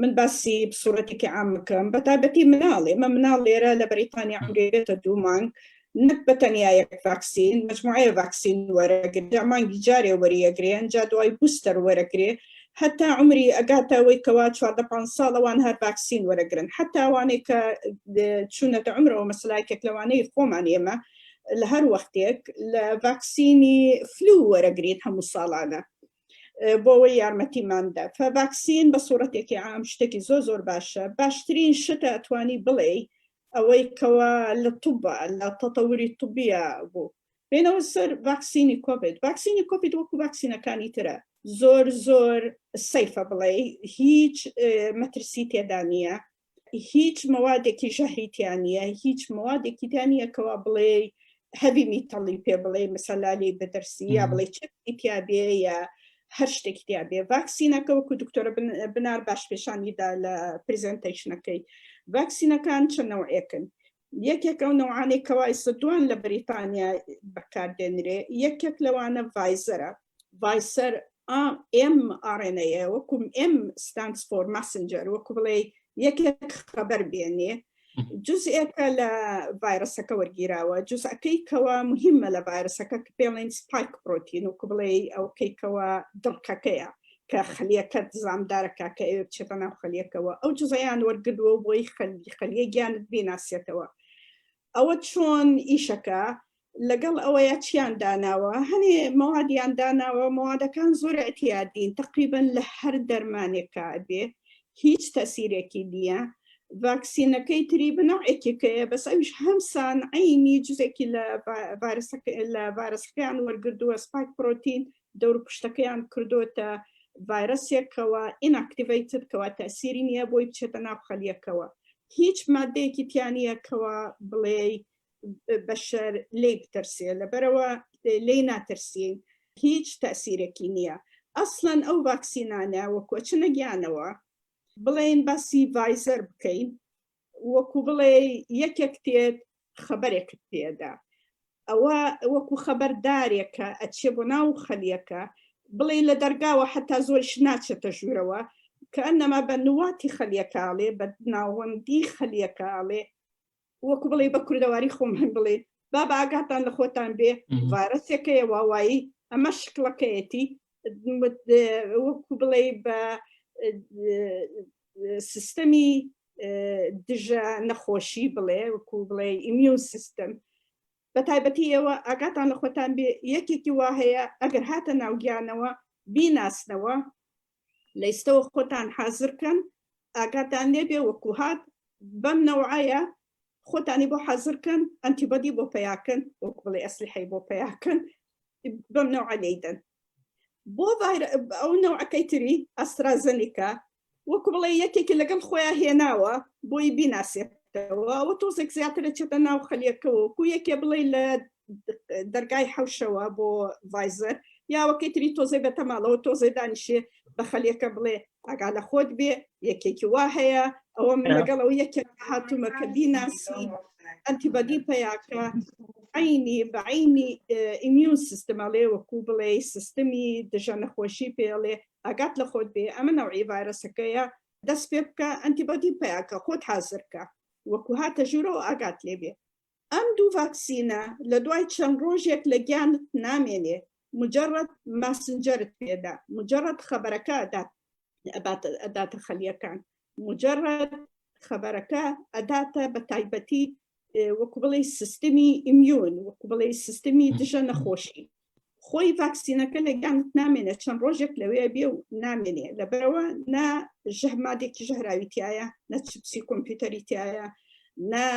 من باسی سوڕەتێکی عام بکەم بە تایبەتی مناڵ ئێمە مناڵ لێرە لە بەریتانیا عمرێ بێتە دوو مانگ نەک بە تەنیا یەک ڤاکسین مجموعەیە ڤاکسین وەرەگرێ جا مانگی جارێ وەریەگرێ ئەنجا دوای booster وەرەگرێ هەتا عمری ئەگاتە ئەوەی کەوا 14 پانز ساڵ ئەوان هەر ڤاکسین وەرەگرن حتا ئەوانەی کە چوونەتە عمرەوە مەسەلا یەکێک لەوانەی خۆمان ئێمە لە هەر وەختێک لە ڤاکسینی flu وەرەگریت هەموو ساڵانە بۆ ئەوەی یارمەتیماندا فە ڤاکسین بە سوڕەتێکی عام شتێکی زۆر زۆر باشە باشترین شتە ئەتوانی بڵێ ئەوەی کەوا لە طبە لە تەتەوری طبیە بوو بێنەوە سەر ڤاکسینی کۆڤید ڤاکسینی کۆڤید وەکو ڤاکسینەکانی ترە زۆر زۆر safe ە بڵێ هیچ مەترسی تێدا نییە هیچ مەوادێکی ژەهری تیا نییە هیچ مەوادێکی تیا نییە کەوا بڵێ heavy metal ی پێ بڵێ مەسەلا لێی بترسی یا بڵێ چەکی تیا بێ یا هەر شتێکی تیا بێ ڤاکسینەکە وەکو دکتۆرە بنار باش پێشانی دا لە presentation ەکەی ڤاکسینەکان چەند نەوعێکن یەکێک ئەو نەوعانەی کەوا ئیستا دوان لە بەریتانیا بەکاردێنرێ یەکێک لەوانە ڤایزەرە ڤایسەر mRNA وەکو M stands for messenger وەکو بڵێ یەکێک خەبەر بێنێ جزئێکە لە ڤایرەسەکە وەرگیراوە جزئەکەی کەوا مهمە لە ڤایرەسەکە کە پێڵێن spike protein وەکو بڵێ ئەوکەی کەوا دڕکەکەیە کە خەلیەکە زامدارەکە کە ئەوێ بچێتە ناو خەلیەکەوە ئەو جزەیان وەرگردووە بۆی خەلیە گیانت بیناسێتەوە ئەوە چۆن ئیشەکە لەگەڵ ئەوەیە چیان داناوە هەنێ مەوادیان داناوە مەوادەکان زۆر اعتیادین تقریبا لە هەر دەرمانێکا ئەبێ هیچ تەسیرێکی نییە ڤاکسینەکەی تری بنەوعێکێکەیە بەس ئەویش هەمسان عینی جزێکی لە ڤایرەسەکە لە ڤایرەسەکەیان وەرگردووە spike protein دەور پشتەکەیان کردوتە ڤایرەسێکەوە inactivated کەوا تەسیری نییە بۆی بچێتە ناو خەلیەکەوە هیچ مادەیەکی تیانە کەوا بڵێ بەشەر لێی بترسێ لەبەرەوە لێی ناترسین هیچ تەسیرێکی نییە ئەسڵەن ئەو ڤاکسینانە وەکو ئەچنە گیانەوە بڵێن باسی ڤایزەر بکەین وەکو بڵێ یەکێک تێت خەبەرێکت پێدا ئەوە وەکو خەبەردارێکە ئەچێ بۆ ناو خەلیەکە بڵێ لە دەرگاوە حتا زۆریش ناچێتە ژوورەوە کە ئەنەما بە نواتی خەلیەکەڵێ بە ناوەندی خەلیەکەڵێ وەکو بڵێ بە کوردەواری خۆمان بڵێ بابە ئاگاتان لە خۆتان بێ ڤایرەسێکەیە واوایی ئەمە شکڵەکەیەتی وەکو بڵێ بە سیستەمی دژە نەخۆشی بڵێ وەکو بڵێ immune system بە تایبەتی ئێوە ئاگاتان لە خۆتان بێ یەکێکی وا هەیە ئەگەر هاتە ناوگیانەوە بیناسنەوە لە ئیستەوە خۆتان حازر کەن ئاگاتان لێبێ وەکو هات بەم نەوعەیە خۆتانی بۆ حازر کەن antibody بۆ پیاکەن وەکو بڵێ ئەسلیحەی بۆ پیاکەن بەم نەوعە لێیدەن بۆ ئەو نەوعەکەی تری ئەسترازەنیکا وەکو بڵێ یەکێکی لەگەڵ خۆیان هێناوە بۆی بیناسێتەوە ئەوە تۆزێک زیاتر چێتە ناو خەلیەکەوە وەکو یەکێ بڵێ لە دەرگای حەوشەوە بۆ ڤایزەر یاوەکەی تری تۆزێ بێتە ماڵەوە تۆزێ دانیشێ بە خەلیەکە بڵێ ئاگا لە خۆت بێ یەکێکی وا هەیە ئەوە من لەگەڵ ئەو یەکێک هاتوومە کە بیناسی. antibody پیاکە عینی بە عینی immune system ئەڵێ وەکو بڵێ سیستمی دژە نەخۆشی پێڵێ ئاگات لە خۆت بێ ئەمە نەوعی ڤایرەسەکەیە دەست پێ بکە antibody پیاکە خۆت حازرکە وەکو هاتە ژوورەوە ئاگات لێ بێ ئەم دوو ڤاکسینە لە دوای چەند ڕۆژێک لە گیانت نامێنێ مجرد messenger ت پێدا مجرد خەبەرەکە ئەداتە خەلیەکان مجرد خەبەرەکە ئەداتە بە تایبەتی وەکو بڵێ سیستمی immune وەکو بڵێ سیستمی دژە نەخۆشی خۆی ڤاکسینەکە لە گیانت نامێنێت چەند ڕۆژێک لەوێ بێ و نامێنێ لەبەرەوە نە ژەهمادێکی ژەهراوی تایە نە چپسی کۆمپیوتەری تایە نە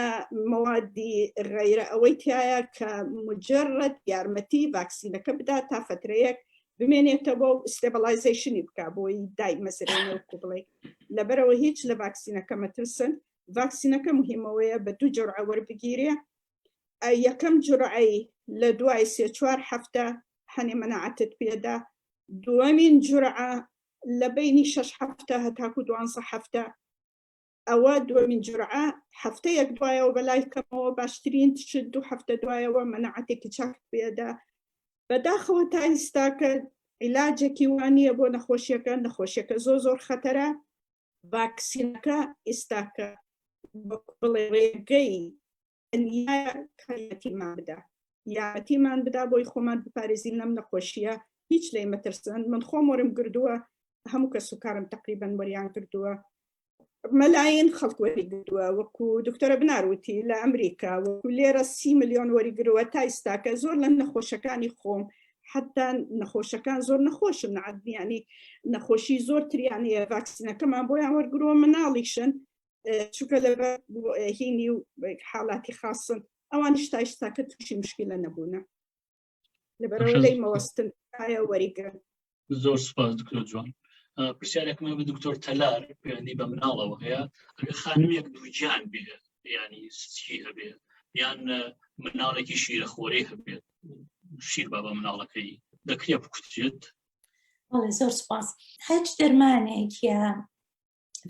مەوادی غەیرە ئەوەی تایە کە مجرد یارمەتی ڤاکسینەکە بدات تا فترەیەک بمێنێتەوە و stabilization ی بک بۆی دایمەزرێنێ وەکو بڵێ لەبەرەوە هیچ لە ڤاکسینەکە مەترسن ڤاکسینەکە مهمەوەیە بە دوو جرعە وەربگیرێ یەکەم جرعەی لە دوای سێ چوار هەفتە هەنێ مەناعەتت پێدا دووەمین جرعە لە بینی شەش هەفتە هەتاکو دوانزە هەفتە ئەوە دووەمین جرعە هەفتەیەک دوایەوە بەلای کەمەوە باشترین شت دوو هەفتە دوایەوە مەناعەتێکی چاک پێدا بەداخەوە تا ئیستاکە عیلاجێکی وانە بۆ نەخۆشیەکە نەخۆشیەکە زۆر زۆر خەتەرە ڤاکسینەکە ئیستاکە بڵێ ڕێگەی تەنیا یارمەتیمان بدا یارمەتیمان بدا بۆی خۆمان بپارێزین لەم نەخۆشیە هیچ لێی مەترسن من خۆم وەرم گردووە هەموو کەس و کارم تقریبا وەریان کردووە مەلاین خەڵک وەری گردووە وەکو دکتۆرە بناروتی لە ئەمریکا وەکو لێرە سی میلیۆن وەری گرووە تا ئیستاکە زۆر لە نەخۆشەکانی خۆم حتا نەخۆشەکان زۆر نەخۆشن عادیانی نەخۆشی زۆر تریانەیە ڤاکسینەکەمان بۆیان وەرگرووە مناڵیشن چونکە لە هینی و حاڵاتی خاصن ئەوانیش تا ئێستاکە تووشی مشکلە نەبوونە لەبەرەوە لەی مەوەستن ئایا وەریگرن زۆر سپاس دکتۆر جوان پرسیارێکمە بە دکتۆر تەلار پەیوەندی بە مناڵەوە هەیە ئەگەر خانمێک دووگیان بێ ینی سکی هەبێ یان مناڵێکی شیرەخۆرەی هەبێت شیر با بە مناڵەکەی دەکرێت بکوترێت زۆر سپاس هەچ دەرمانێک یا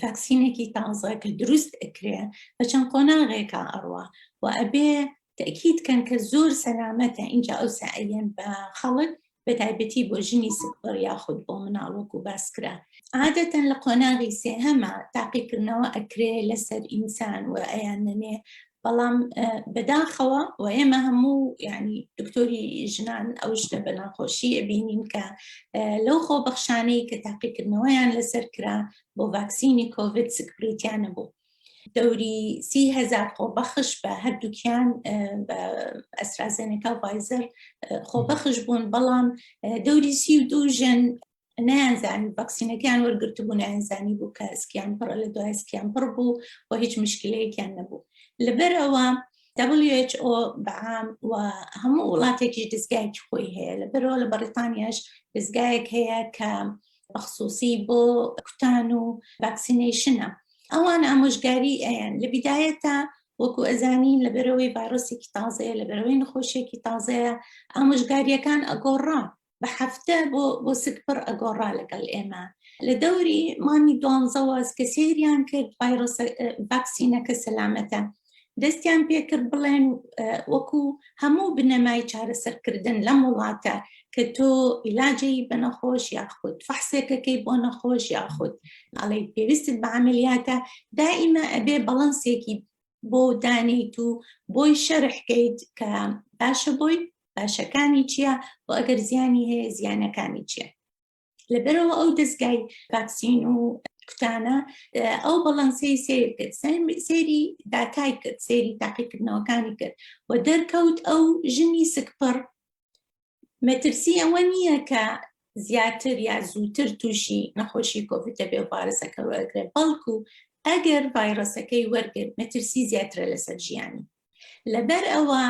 ڤاکسینێکی تازە کە دروست ئەکرێ بە چەند قۆناغێکا ئەڕوا و ئەبێ تەکیید کەن کە زۆر سەلامەتە اینجا ئەو سەعیەن بە خەڵک بە تایبەتی بۆ ژنی سکپڕ یاخود بۆ مناڵ وەکو باس کرا عادەتەن لە قۆناغی سێهەمە تاقیکردنەوە ئەکرێ لەسەر ئینسان و ئەیانەنێ بەڵام بەداخەوە و ئێمە هەموو ینی دکتۆری ژنان ئەو شتە بە ناخۆشی ئەبینین کە لەو خۆبەخشانەی کە تاقیکردنەوەیان لەسەر کرا بۆ ڤاکسینی کۆڤید سکپریتیان نەبوو دەوری 3هزار خۆبەخش بە هەردووکیان بە ئەسترازێنێکا و ڤایزەر خۆبەخش بوون بەڵام دەوری 32 ژن نەیانزانی ڤاکسینەکەیان وەرگرتبوو نەیانزانی بوو کە سکیان پڕە لە دوای سکیان پڕ بوو و هیچ مشکلەیەکیان نەبوو لەبەر ئەوە WHO بەعام و هەموو وڵاتێکیش دەستگایەکی خۆی هەیە لەبەرەوە لە بەڕیتانیاش دەستگایەک هەیە کە بەخصوصی بۆ کوتان و vaccination ە ئەوان ئامۆژگاری ئەیان لە بیدایەتە وەکو ئەزانین لەبەرەوەی ڤایرۆسێکی تازەیە لەبەرەوەی نەخۆشیێکی تازەیە ئامۆژگاریەکان ئەگۆڕا بە هەفتە بۆ بۆ سکپڕ ئەگۆڕا لەگەڵ ئێمە لە دەوری مانگی دوانزەوە کە سەیریان کرد ڤایرۆس ڤاکسینەکە سەلامەتە دەستیان پێکرد بڵێن وەکو هەموو بنەمای چارەسەرکردن لەم وڵاتە کە تۆ عیلاجی بە نەخۆش یاخود فەحسێکەکەی بۆ نەخۆش یاخود ئەڵێ پێویستت بە عملیاتە دائیمە ئەبێ بەڵنسێکی بۆ دانیت و بۆی شەرحکەیت کە باشە بۆی باشەکانی چییە و ئەگەر زیانی هەیە زیانەکانی چییە لەبەرەوە ئەو دەستگای ڤاکسین و کوتانە ئەو بەڵەنسەی سیر کرد سەیری داتای کرد سەیری تاقیکردنەوەکانی کرد و دەرکەوت ئەو ژنی سکپڕ مەترسی ئەوە نییە کە زیاتر یا زووتر تووشی نەخۆشی کۆڤید دەبێ و ڤایرۆسەکە وەرگێت بەڵکو ئەگەر ڤایرۆسەکەی وەرگرت مەترسی زیاترە لەسەر ژیانی لەبەر ئەوە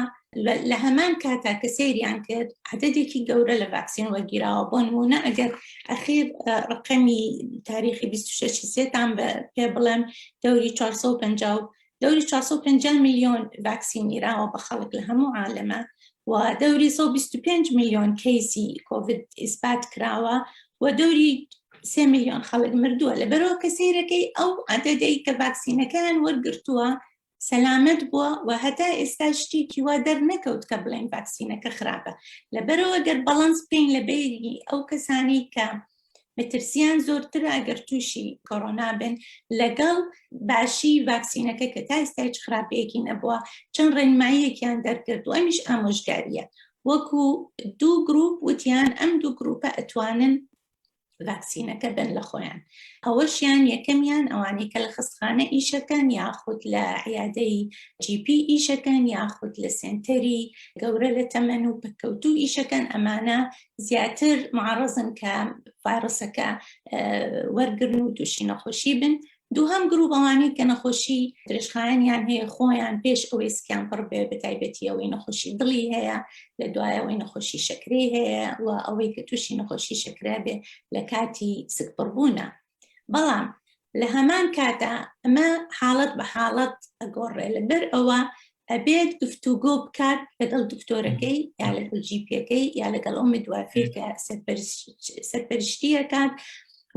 لە هەمان کاتا کە سەیریان کرد عددێکی گەورە لە ڤاکسین وەرگیراوە بۆ نمونە ئەگەر ئەخیر ڕقەمی تاریخی 26 سێتان پێ بڵێم دەوری 450 دەوری 450 میلیۆن ڤاکسین گیراوە بە خەڵک لە هەموو عالەمە و دەوری 125 میلیۆن کەیسی کۆڤید ئیسپات کراوە و دەوری 3 میلیۆن خەڵک مردووە لەبەرەوە کە سەیرەکەی ئەو عددەی کە ڤاکسینەکەیان وەرگرتووە. سەلامەت بووە و هەتا ئێستا شتێکی وا دەرنەکەوت کە بڵێن ڤاکسینەکە خراپە. لەبەرئەوە گەر بەڵەنس بکەین لە بەینی ئەو کەسانەی کە مەترسیان زۆرترە ئەگەر تووشی کۆرۆنا بن لەگەڵ باشی ڤاکسینەکە کە تا ئێستا هیچ خراپەیەکی نەبووە، چەند ڕێنماییەکیان دەرکرد و ئەمیش ئامۆژگارییە وەکو دوو گروپ وتیان ئەم دوو گروپە ئەتوانن ڤاکسینەکە بن لە خۆیان ئەوەشیان یەکەمیان ئەوانەی کە لە خەستخانە ئیشەکەن یاخود لە عیادەی GP ئیشەکەن یاخود لە سێنتەری گەورە لە تەمەن و پەککەوتوو ئیشەکەن ئەمانە زیاتر معرەزن کە ڤایرۆسەکە وەرگرن و تووشی نەخۆشی بن. دووهەم گروپ ئەوانەی کە نەخۆشی درێژخایەنیان هەیە خۆیان پێش ئەوەی سکیان پڕ بێ بە تایبەتی ئەوەی نەخۆشی دڵی هەیە لە دوای ئەوەی نەخۆشی شەکرەی هەیە و ئەوەی کە تووشی نەخۆشی شەکرە بێ لە کاتی سکپڕبوونە. بەڵام لە هەمان کاتا ئەمە حاڵەت بە حاڵەت ئەگۆڕێ لەبەر ئەوە ئەبێت گفتوگۆ بکات لەگەڵ دکتۆرەکەی یا لەگەڵ GP ەکەی یا لەگەڵ ئەو midwife ی کە سەرپەرشتیەکات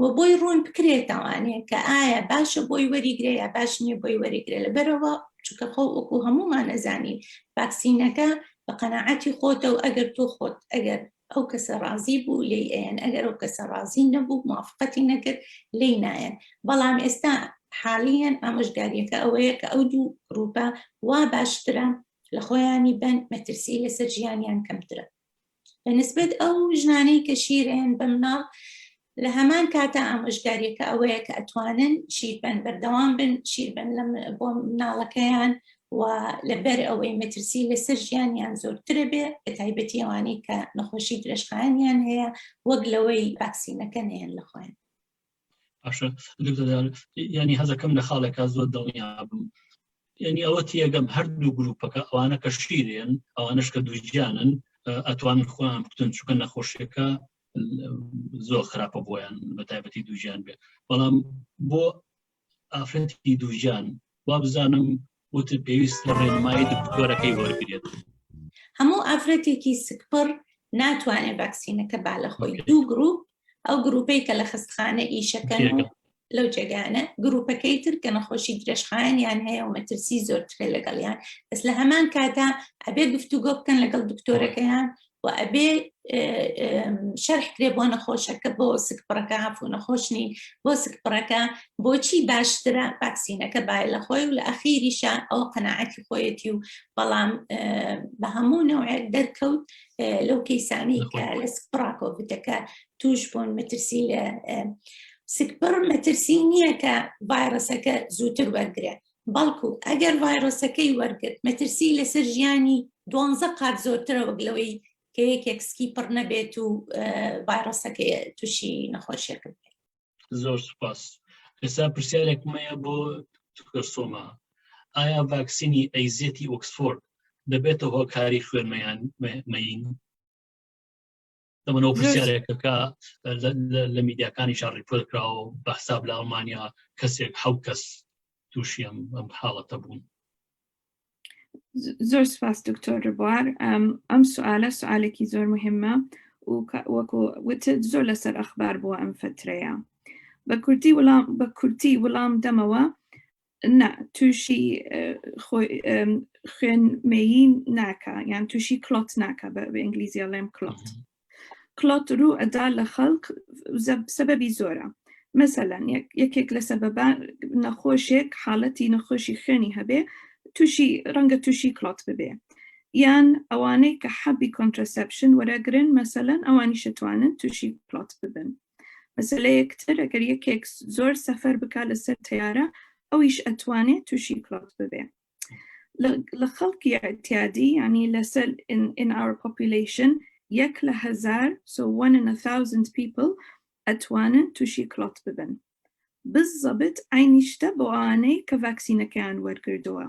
و بۆی ڕوون بکرێتەوانێ کە ئایا باشە بۆی وەریگرێ یا باش نییە بۆی وەریگرێ لەبەرەوە چونکە خۆ وەکو هەمومان ئەزانین ڤاکسینەکە بە قەناعەتی خۆتە و ئەگەر تۆ خۆت ئەگەر ئەو کەسە ڕازی بوو لێی ئەیەن ئەگەر ئەو کەسە ڕازی نەبوو موافقەتی نەکرد لێی نایەن بەڵام ئێستا حالیەن ئامۆژگاریەکە ئەوەیە کە ئەو دوو گروپە وا باشترە لە خۆیانی بن مەترسی لەسەر ژیانیان کەمترە بە نسبەت ئەو ژنانەی کە شیرێن بە مناڵ لە هەمان کاتا ئامۆژگاریەکە ئەوەیە کە ئەتوانن شیربەن بەردەوام بن شیربەن لە بۆ مناڵەکەیان و لەبەر ئەوەی مەترسی لەسەر ژیانیان زۆرترە بێ بە تایبەتی ئەوانەی کە نەخۆشی درێژخایەنیان هەیە وەک لەوەی ڤاکسینەکە نەیەن لە خۆیان. باشە دکتۆر ینی هەزەکەم لە خاڵێکا زۆر دڵنیا بم ینی ئەوە تێگەم هەردوو گروپەکە ئەوانە کە شیرێن ئەوانش کە دووگیانن ئەتوانن خۆیان بکتن چونکە نەخۆشیەکە زۆر خراپە بۆیان بە تایبەتی دووگیان بێ بەڵام بۆ ئافرەتی دووگیان وابزانم وتت پێویستە ڕێنمایی دکتۆرەکەی وەرگێت. هەموو ئافرەتێکی سکپڕ ناتوانێت ڤاکسینەکە با لە خۆی دوو گروپ ئەو گروپەی کە لە خەستخانە ئیشەکەن و لەو جێگانە گروپەکەی تر کە نەخۆشی درێژخایەنیان هەیە و مەترسی زۆرترە لەگەڵیان بەس لە هەمان کاتا ئەبێ گفتوگۆ بکەن لەگەڵ دکتۆرەکەیان و ئەبێ شەرح کرێ بۆ نەخۆشەکە بۆ سکپڕەکە هەفوو نەخۆش نین بۆ سکپڕەکە بۆچی باشترە ڤاکسینەکە بای لە خۆی و لە ئەخیریشە ئەو قەناعەتی خۆیەتی و بەڵام بە هەموو نەوعێک دەرکەوت لەو کەیسانەی کە لە سکپڕا کۆڤیدەکە توش بوون مەترسی لە سکپڕ مەترسی نییە کە ڤایرۆسەکە زووتر وەرگێ بەڵکو ئەگەر ڤایرۆسەکەی وەرگرت مەترسی لەسەر ژیانی دوانزە قات زۆرترە وەک لەوەی کە یەکێک سکی پڕ نەبێت و ڤایرۆسەکەی تووشی نەخۆشیەکە بێت. زۆر سوپاس. ئێستا پرسیارێکم هەیە بۆ دکتۆر سۆما، ئایا ڤاکسینی ئەیزێتی ئۆکسفۆرد دەبێتە هۆکاری خوێن مەیین؟ دەمەوە پرسیارێکەکە لە میدیاکانی شار ڕیپۆرت کراوە بە حساب لە ئەڵمانیا کەسێک حەو کەس تووشی ئەم ئەم حاڵەتە بوون. زۆر سپاس دکتۆر ڕبوار ئەم سوالە سوالێکی زۆر مهمە و وەکو وتت زۆر لەسەر ئەخبار بووە ئەم فترەیە بە کوردی وڵام بە کورتی وڵام دەمەوە نا تووشی خوێن مەیین ناکە یان تووشی clot ناکە بە ئینگلیزی ئەڵێم clot clot ڕوو ئەدا لە خەڵک سەبەبی زۆرە مەسەلەن یەکێک لە سەبەبان نەخۆشێک حاڵەتی نەخۆشی خوێنی هەبێ تووشی ڕەنگە تووشی clot ببێ یان ئەوانەی کە حەبی contraception وەرەگرن مەسەلەن ئەوانی شتوانن تووشی clot ببن مەسەلەیەک تر ئەگەر یەکێک زۆر سەفەر بکا لەسەر تەیارە ئەویش ئەتوانێت تووشی clot ببێ لە خەڵکی اعتیادی ینی لەسەر in, in our population یەک لە هەزار so one in a thousand people ئەتوانن تووشی clot ببن بالضبط عینی شتە بۆ ئەوانەی کە ڤاکسینەکەیان وەرگردووە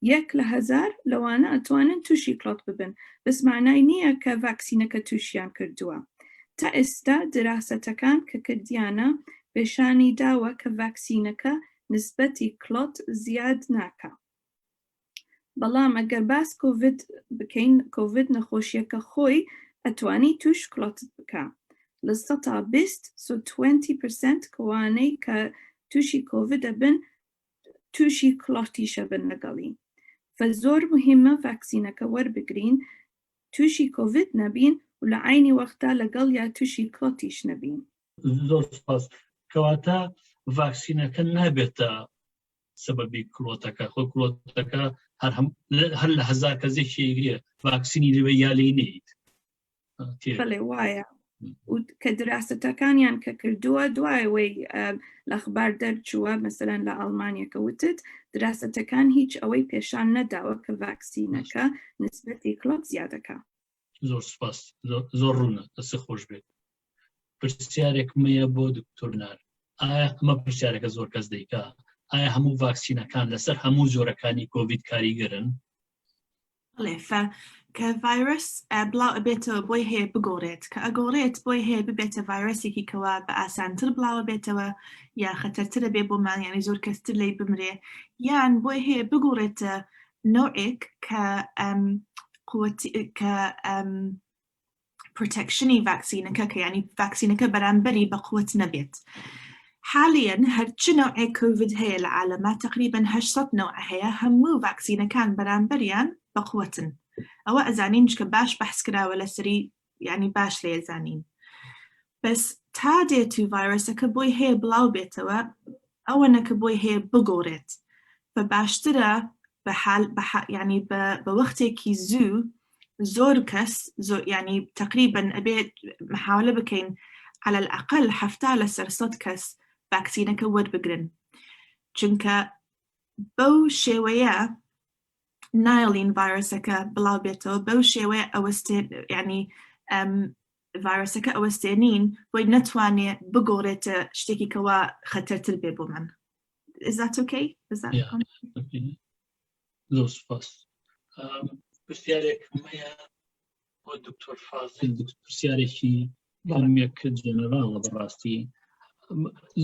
یەک لە هەزار لەوانە ئەتوانن تووشی clot ببن بەس معنای نییە کە ڤاکسینەکە تووشیان کردووە تا ئێستا دراسەتەکان کە کردیانە پێشانی داوە کە ڤاکسینەکە نسبەتی clot زیاد ناکا بەڵام ئەگەر باس کۆڤید بکەین کۆڤید نەخۆشیەکە خۆی ئەتوانی توش clot ت بکا لە سەتا 20 so 20 percent کەوانەی کە تووشی کۆڤید ئەبن. تووشی clot یشە بن لەگەڵی. فە زۆر موهیمە ڤاکسینەکە وەربگرین تووشی کۆڤید نەبین و لە عەینی وەختا لەگەڵیا تووشی clot یش نەبین. زۆر سپاس. کەواتە ڤاکسینەکە نابێتە سەبەبی clot ەکە، خۆ clot ەکە هەر لە هەزار کەس یەکێ ئەیگرێ، ڤاکسینی لەوێ یا لێی نەیت. بەڵێ وایە و کە دراسەتەکانیان کە کردووە دوای وەی لە ئەخبار دەرچووە مەسەلەن لە ئەڵمانیا کە وتت دراسەتەکان هیچ ئەوەی پێشان نەداوە کە ڤاکسینەکە نسبەتی clot زیادەکە. زۆر سپاس زۆر ڕوونە دەست خۆش بێت. پرسیارێک مەیە بۆ دکتۆر نار ئایا ئەمە پرسیارەکە زۆر کەس دەیکا ئایا هەموو ڤاکسینەکان لەسەر هەموو جۆرەکانی کۆڤید کاریگەرن؟ بەڵێ فە کە ڤایرۆس بڵاو ئەبێتەوە بۆی هەیە بگۆڕێت کە ئەگۆڕێت بۆی هەیە ببێتە ڤایرۆسێکی کەوا بە ئاسانتر بڵاوە بێتەوە یا خەتەرترە بێ بۆمان یانی زۆر کەستر لی بمرێ یان بۆی هەیە بگۆڕێتە نەوعێک کە قوتی کە protection ی ڤاکسینەکە کە یانی ڤاکسینەکە بەرامبەری بە قوت نەبێت حالیەن هەرچ نەوعێک کۆڤید هەیە لە عالەما تقریبا 800 نەوع هەیە هەموو ڤاکسینەکان بەرامبەریان بە قوتن ئەوە ئەزانین چکە باش بەحس کراوە لەسەری یعنی باش لێ زانین بەس تا دێت و ڤایرۆسەکە بۆی هەیە بڵاو بێتەوە ئەوەنە کە بۆی هەیە بگۆڕێت بە باشترە بە حال بە یعنی بە بە وەختێکی زوو زۆر کەس زۆر یعنی تقریبا ئەبێت محاولە بکەین على الأقل حەفتا لەسەر سەد کەس ڤاکسینەکە وەربگرن چونکە بەو شێوەیە نایڵین ڤایرۆسەکە بڵاو بێتەوە بەو شێوەیە ئەوەستێ یعنی ڤایرۆسەکە ئەوەستێنین بۆی نەتوانێ بگۆڕێتە شتێکی کەوا خەتەرتر بێ بۆ من Is that okay? Is that yeah. زۆر سپاس پرسیارێک هەیە بۆ دکتۆر فازل پرسیارێکی کەمێک جەنەراڵە بەڕاستی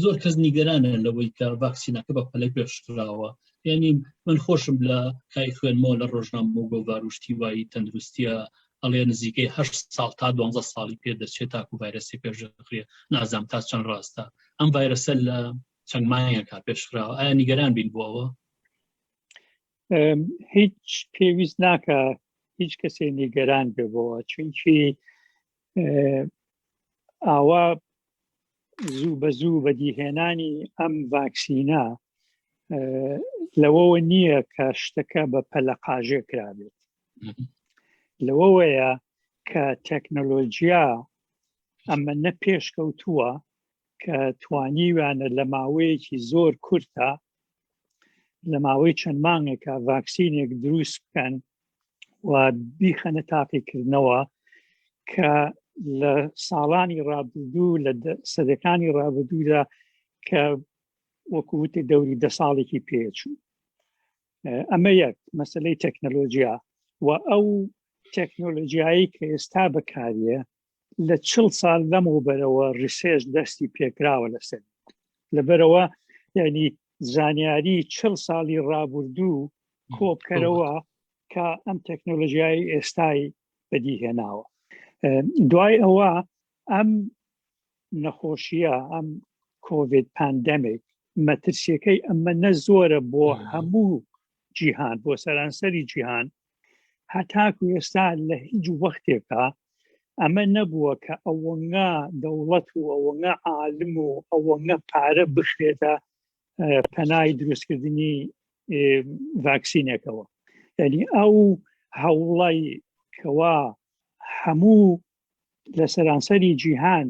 زۆر کەس نیگەرانە لەوەی کە ڤاکسینەکە بە پەلە پێشخراوە یعنی من خۆشم لە کای خوێنمەوە لە ڕۆژنامە و گۆڤار و شتی وایی تەندروستیە ئەڵێ نزیکەی هه ساڵ تا دوانزە ساڵی پێ دەچێت تاکو ڤایرەسی پێشدەخرێ نازام تا چەند ڕاستە ئەم ڤایرەسە لە چەند مانگێکا پێشخراوە ئایا نیگەران بین بۆ ئەوە؟ هیچ پێویست ناکە هیچ کەسێ نیگەران بێ بۆوە چونکی ئاوا زوو بە زوو بەدیهێنانی ئەم ڤاکسینە لەوەوە نییە کە شتەکە بە پەلەقاژێ کرابێت لەوەوەیە کە تەکنەلۆجیا ئەمە نە پێشکەوتووە کە توانیویانە لە ماوەیەکی زۆر کورتە لە ماوەی چەند مانگێکە ڤاکسینێک دروست بکەن و بیخەنە تاقیکردنەوە کە لە ساڵانی ڕابردوو لە سەدەکانی ڕابردوودا کە وەکووتە دەوری دە ساڵێکی پێچوو ئەمە یەک مەسلەی تەکنەلۆژیا و ئەو تەکنۆلۆژیایی کە ئێستا بەکاریە لە چڵ سال لەمەوبەرەوە research دەستی پێکراوە لەسەر لەبەرەوە یعنی زانیاری چڵ ساڵی ڕابردوو کۆبکەرەوە کە ئەم تەکنۆلۆژیای ئێستای بەدیهێناوە دوای ئەوە ئەم نەخۆشیە ئەم کۆڤید pandemic مەترسیەکەی ئەمە نە زۆرە بۆ هەموو جیهان بۆ سەرانسەری جیهان هەتاکو ئێستا لە هیچ وەختێکا ئەمە نەبووە کە ئەوەنگە دەوڵەت و ئەوەنگە عالم و ئەوەنگە پارە بخرێتە پەنای دروستکردنی ڤاکسینێکەوە یعنی ئەو هەوڵی کەوا هەموو لە سەرانسەری جیهان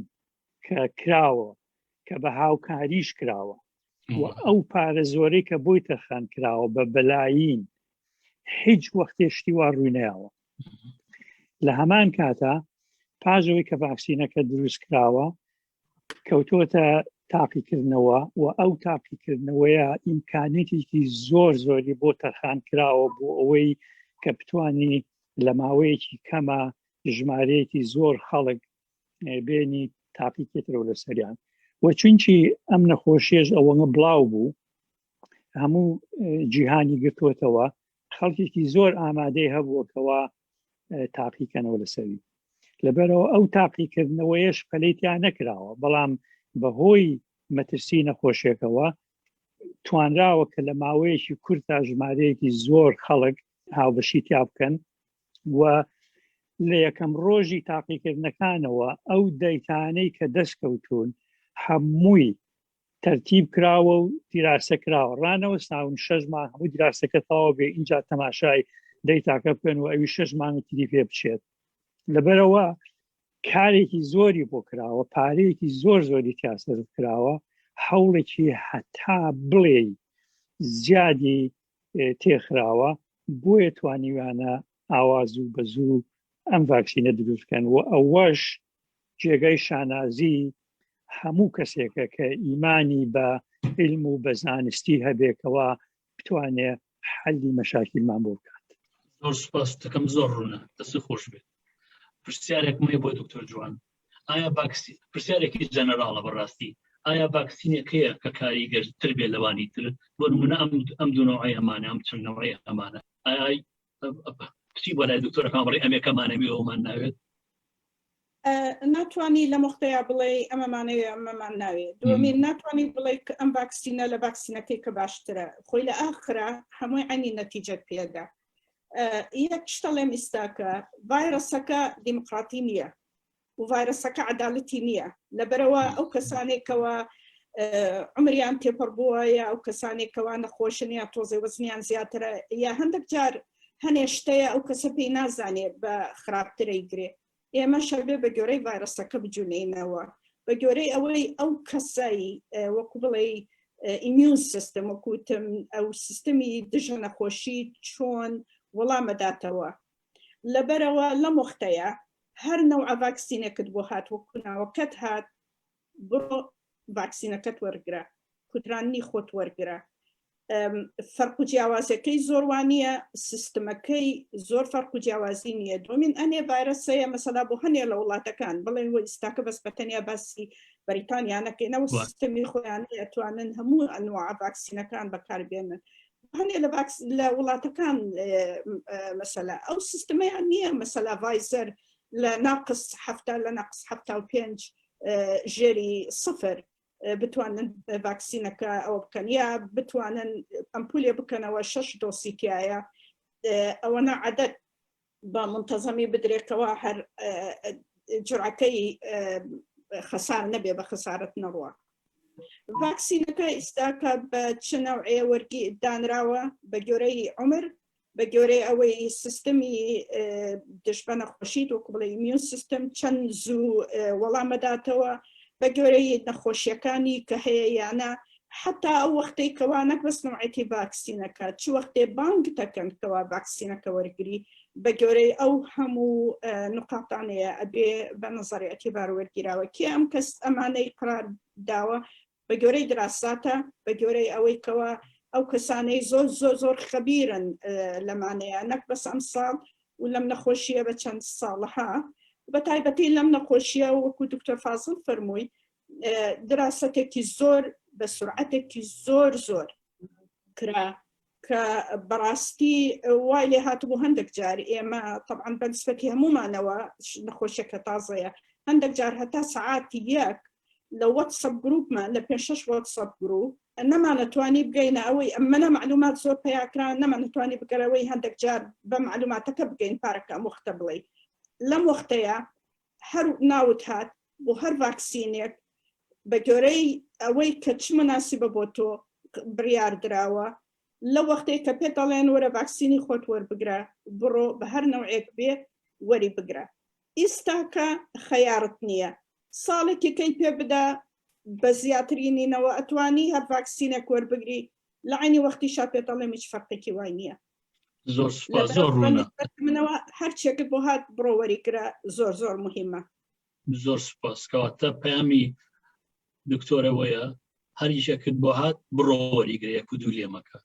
کە کراوە کە بە هاوکاریش کراوە و ئەو پارە زۆرەی کە بۆی تەرخان کراوە بە بەلایین هیچ وەختێ شتی وا ڕووینەیەوە لە هەمان کاتا پاژەوەی کە ڤاکسینەکە دروست کراوە کەوتووەتە تاقیکردنەوە و ئەو تاقیکردنەوەیە ئیمکانێتێکی زۆر زۆری بۆ تەرخان کراوە بۆ ئەوەی کە بتانی لە ماوەیەکی کەمە ژمارەیەکی زۆر خەڵک بێنی تاقیکێتەوە لەسەریان و چونکی ئەم نەخۆشیێش ئەوەنە بڵاو بوو هەموو جیهانی گرتووەتەوە خەڵکێکی زۆر ئامادەی هەبووەکەوە تاقیکەنەوە لەسەری لەبەرەوە ئەو تاقیکردنەوەیش پەلەی تیا نەکراوە بەڵام بەهۆی مەترسی نەخۆشیەکەوە. توانراوە کە لە ماوەیەکی کورتا ژمارەیەکی زۆر خەڵک هاوبەشی تیا بکەن و لە یەکەم ڕۆژی تاقیکردنەکانەوە ئەو دەیتانەی کە دەستکەوتون هەمووی تەرتیب کراوە و دیراسە کراوە ڕانەوە ساون شەش مانگ هەموو دیراسەکە تەواو بێ اینجا تەماشای دەیتاکە بکەن و ئەوی شەش مانگی تری پێ بچێت لەبەرەوە کارێکی زۆری بۆ کراوە پارەیەکی زۆر زۆری تیا سەرف کراوە هەوڵێکی هەتا بڵێ زیادی تێخراوە بۆیە توانیویانە ئاواز و بە زوو ئەم ڤاکسینە دروستکەن و ئەوەش جێگای شانازی هەموو کەسێکە کە ئیمانی بە علم و بە زانستی هەبێکەوە بتوانێ حەلی مەشاکیلمان بۆ بکات. زۆر سوپاس دەکەم زۆر ڕوونە دەست خۆش بێت پرسیارێکم هەیە بۆ دکتۆر جوان ئایا ڤاکسی پرسیارێکی جەنەراڵە بەڕاستی ئایا ڤاکسینێک هەیە کە کاریگەرتر بێت لەوانی تر بۆ نمونە ئەم ئەم دوو نەوعەی ئەمانە ئەم چەند نەوعەی ئەمانە ئایا بچی بۆ لای دکتۆرەکان بڵێ ئەمێکەمانە بێ ئەومان ناوێت ناتوانی لە مۆختەیە بڵێ ئەمەمانەوێ ئەمەمان ناوێ دومین ناتوانانی بڵێ کە ئەم ڤاکسینە لە ڤاکسینەکەی کە باشترە خۆی لە ئاخرا هەمووی عینی نەتیجەت پێدا یەک شتەڵێم ئیستاکە ڤایرۆسەکە دیموکراتی نییە و ڤایرۆسەکە عدالەتی نییە لەبەرەوە ئەو کەسانێکەوە عمریان تێپەڕ بووە یا ئەو کەسانێکەوە نەخۆشن یا تۆزێ وەزنیان زیاترە یا هەندێک جار هەنێ شتەیە ئەو کەسە پێی نازانێت بە خراپترەی گرێ ئێمەش ئەبێ بە گۆرەی ڤایرۆسەکە بجولێینەوە بە گۆرەی ئەوەی ئەو کەسەی وەکو بڵێ immune system وەکوتم ئەو سیستمی دژە نەخۆشی چۆن وەڵامەداتەوە لەبەرەوە لەم وەختەیە هەر نەوعە ڤاکسینێکت بۆ هات وەکو ناوەکەت هات بڕۆ ڤاکسینەکەت وەرگرە کوترانی خۆت وەرگرە فەرق و جیاوازەکەی زۆر وانە سیستمەکەی زۆر فەرق و جیاوازی نییە دومین ئەنێ ڤایرەسەیە مەسەلا بۆ هەنێ لە وڵاتەکان بڵێن وە ئیستاکە بەس بە تەنیا باسی بەریتانیا نەکەینەوە سیستمی خۆیان ئەتوانن هەموو ئەنواع ڤاکسینەکان بەکاربێنن هەنێ لە ڤاکس لە وڵاتەکان مەسەلا ئەو سیستمەیان نییە مەسەلا ڤایزەر لە ناقس هەفتا لە ناقس 75 ژێری سفر بتوانن ڤاکسینەکە ئەوە بکەن یا بتوانن ئەمپولێ بکەنەوە شەش دۆسی تایە ئەوەنە عدد بە منتەزەمی بدرێتەوە هەر جرعەکەی خەسار نەبێ بە خەسارەت نەڕوە ڤاکسینەکە ئیستاکە بە چ نەوعێ وەرگی دانراوە بە گۆرەی عمر بە گۆرەی ئەوەی سیستمی دژ بە نەخۆشیت وەکو بڵێ immune system چەند زوو وەڵامەداتەوە بە گۆرەی نەخۆشیەکانی کە هەیە یانە حتا ئەو وەختەی کەوا نەک بەس نوعێتی ڤاکسینەکە چ وەختێ بانگ دەکەن کەوا ڤاکسینەکە وەرگری بە گۆرەی ئەو هەموو نقاطانەیە ئەبێ بە نظری اعتبار وەرگیراوە کێ ئەم کەس ئەمانەی قرار داوە بە گۆرەی دراساتە بە گۆرەی ئەوەی کەوا ئەو کەسانەی زۆر زۆر زۆر خەبیرن لەمانەیە نەک بەس ئەم ساڵ و لەم نەخۆشیە بە چەند ساڵەها بە تایبەتی لەم نەخۆشیە وەکو دکتۆر فازڵ فەرمووی دراسەتێکی زۆر بە سرعەتێکی زۆر زۆر کرا کە بەڕاستی وای لێ هاتبوو هەندێک جار ئێمە طبعا بەنسبەتی هەمومانەوە نەخۆشیەکە تازەیە هەندێک جار هەتا سەعاتی یەک لە وەتسەپ گروپمان لە پێ شەش وەتسەپ گروپ نەمانەتوانی بگەینە ئەوەی ئەمەە معلومات زۆر پیاکرا نەمانەتوانی بگەرەوەی هەندێک جار بە معلوماتەکە بگەین پارەکە ئەم وەختە بڵێ لەم وەختەیە هەر ناوت هات بۆ هەر ڤاکسینێک بە گۆرەی ئەوەی کە چ مناسبە بۆ تۆ بڕیار دراوە لە وەختێک کە پێت دەڵێن وەرە ڤاکسینی خۆت وەربگرە بڕۆ بە هەر نەوعێک بێ وەری بگرە ئیستاکە خەیارت نییە ساڵێکی کەی پێ بدە بە زیاترینینەوە ئەتوانی هەر ڤاکسینێک وەربگری لە عینی وەختیشا پێت دەڵێم هیچ فەرقێکی وای نییە زۆر سوپاس زۆر ڕوونە منەوە هەرچێکت بۆ هات بڕۆ وەریگرە زۆر زۆر مهمە زۆر سوپاس کەواتە پەیامی دکتۆرەوەیە هەر یەکێکت بۆ هات بڕۆ وەریگرە یەک و دوو لێمەکە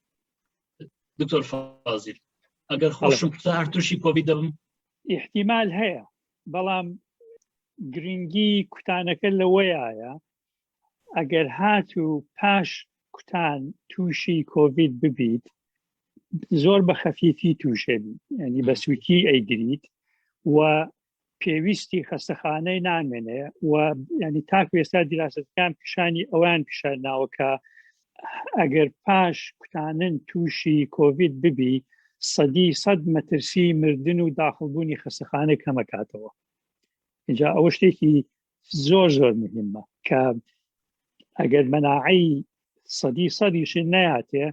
دکتۆر فازیل ئەگەر خۆشم کوتا هەر تووشی کۆڤید دەبم احتیمال هەیە بەڵام گرنگی کوتانەکە لەوەیە ئەگەر هات و پاش کوتان تووشی کۆڤید ببیت زۆر بە خەفیفی تووشێبی ینی بە سوکی ئەیگریت و پێویستی خەستەخانەی نامێنێ و ینی تاکو ئێستا دیراسەتەکان پیشانی ئەویان پیشان ناوە کە. ئەگەر پاش کوتانن تووشی کۆڤید ببی سەدی سەد مەترسی مردن و داخڵبوونی خەسەخانە کەمەکاتەوە اینجا ئەوە شتێکی زۆر زۆر مهمە کە ئەگەر مەناعەی سەدی سەدیش ناتێ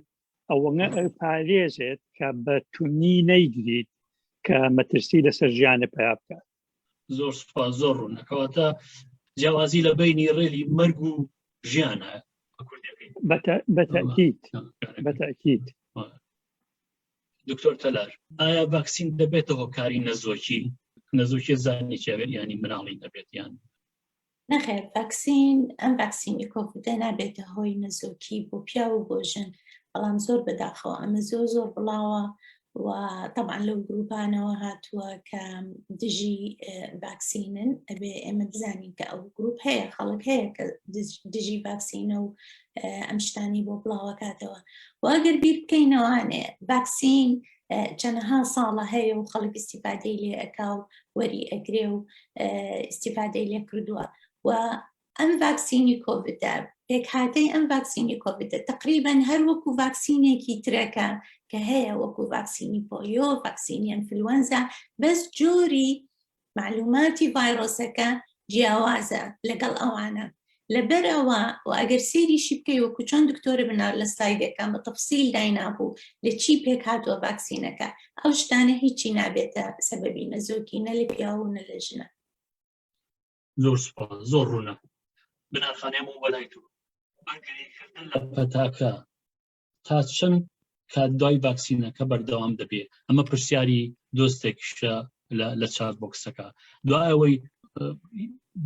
ئەوەنە پارێزێت کە بە تونی نەیگریت کە مەترسی لەسەر ژیانە پیا بکات زۆر سوپاس زۆر ڕوونە کەواتە جیاوازی لە بینی ڕێلی مەرگ و ژیانە بەتەکیت بەتەکیت دکتۆر تەلار ئایا ڤاکسین دەبێتە هۆکاری نەزۆکی نەزۆکی زانی چێ ینی مناڵی نەبێت یان نەخێر ڤاکسین ئەم ڤاکسینی کۆڤیدە نابێتە هۆی نەزۆکی بۆ پیاو و بۆ ژن بەڵام زۆر بەداخەوە ئەمە زۆر زۆر بڵاوە و طبعا لەو گروپانەوە هاتووە کە دژی ڤاکسینن ئەبێ ئێمە بزانین کە ئەو گروپ هەیە خەڵک هەیە کە دژی ڤاکسینە و ئەم شتانی بۆ بڵاوەکاتەوە و ئەگەر بیر بکەینەوانێ ڤاکسین چەنەها ساڵە هەیە و خەڵک ئیسیفادەی لێ ئەکا و وەری ئەگرێ و ئیسیفادەی لێ کردووە و ئەم ڤاکسینی کۆڤیدە پێکهاتەی ئەم ڤاکسینی کۆڤیدە تقریبا هەر وەکو ڤاکسینێکی ترەکە کە هەیە وەکو ڤاکسینی پۆلیۆ ڤاکسینی ئەنفلوەنزا بەس جۆری معلوماتی ڤایرۆسەکە جیاوازە لەگەڵ ئەوانە لەبەرئەوە و ئەگەر سەیریشی بکەی وەکو چۆن دکتۆرە بنار لە سلایدەکان بە تەفسیل داینابوو لە چی پێک هاتووە ڤاکسینەکە ئەو شتانە هیچی نابێتە سەبەبی نەزۆکی نە لە پیاو و نە لە ژنە. زۆر سوپاس زۆر ڕوونە بنارخانێ بوو بەلای تۆ بەرگریکردن لە پەتاکە تا چەند کات دوای ڤاکسینەکە بەردەوام دەبێ ئەمە پرسیاری دۆستێکیشە لە چات بۆکسەکە دوایەوەی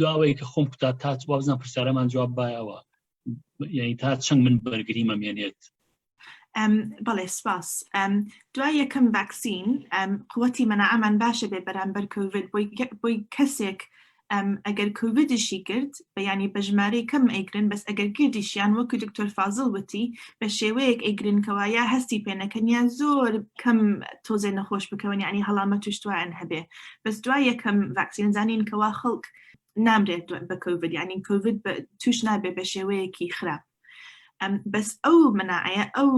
دواوەی کە خۆم کوتا تا وابزان پرسیارەمان جواب بایەوە یعنی تا چەند من بەرگری مەمێنێت بەڵێ سپاس دوای یەکەم ڤاکسین قوتی مەناعەمان باشە بێ بەرامبەر کۆڤید بۆی کەسێک ئەگەر کۆڤیدیشی گرت بە یانی بە ژمارەی کەم ئەیگرن بەس ئەگەر گردیشیان وەکو دکتۆر فازڵ وتی بە شێوەیەک ئەیگرن کەوا یا هەستی پێ نەکەن یا زۆر کەم تۆزێ نەخۆش بکەون یعنی هەڵامەت توشتوایان هەبێ بەس دوای یەکەم ڤاکسین زانین کەوا خەڵک نامرێت بە کۆڤید یعنی کۆڤید توش نابێ بە شێوەیەکی خراپ بەس ئەو مناعەیە ئەو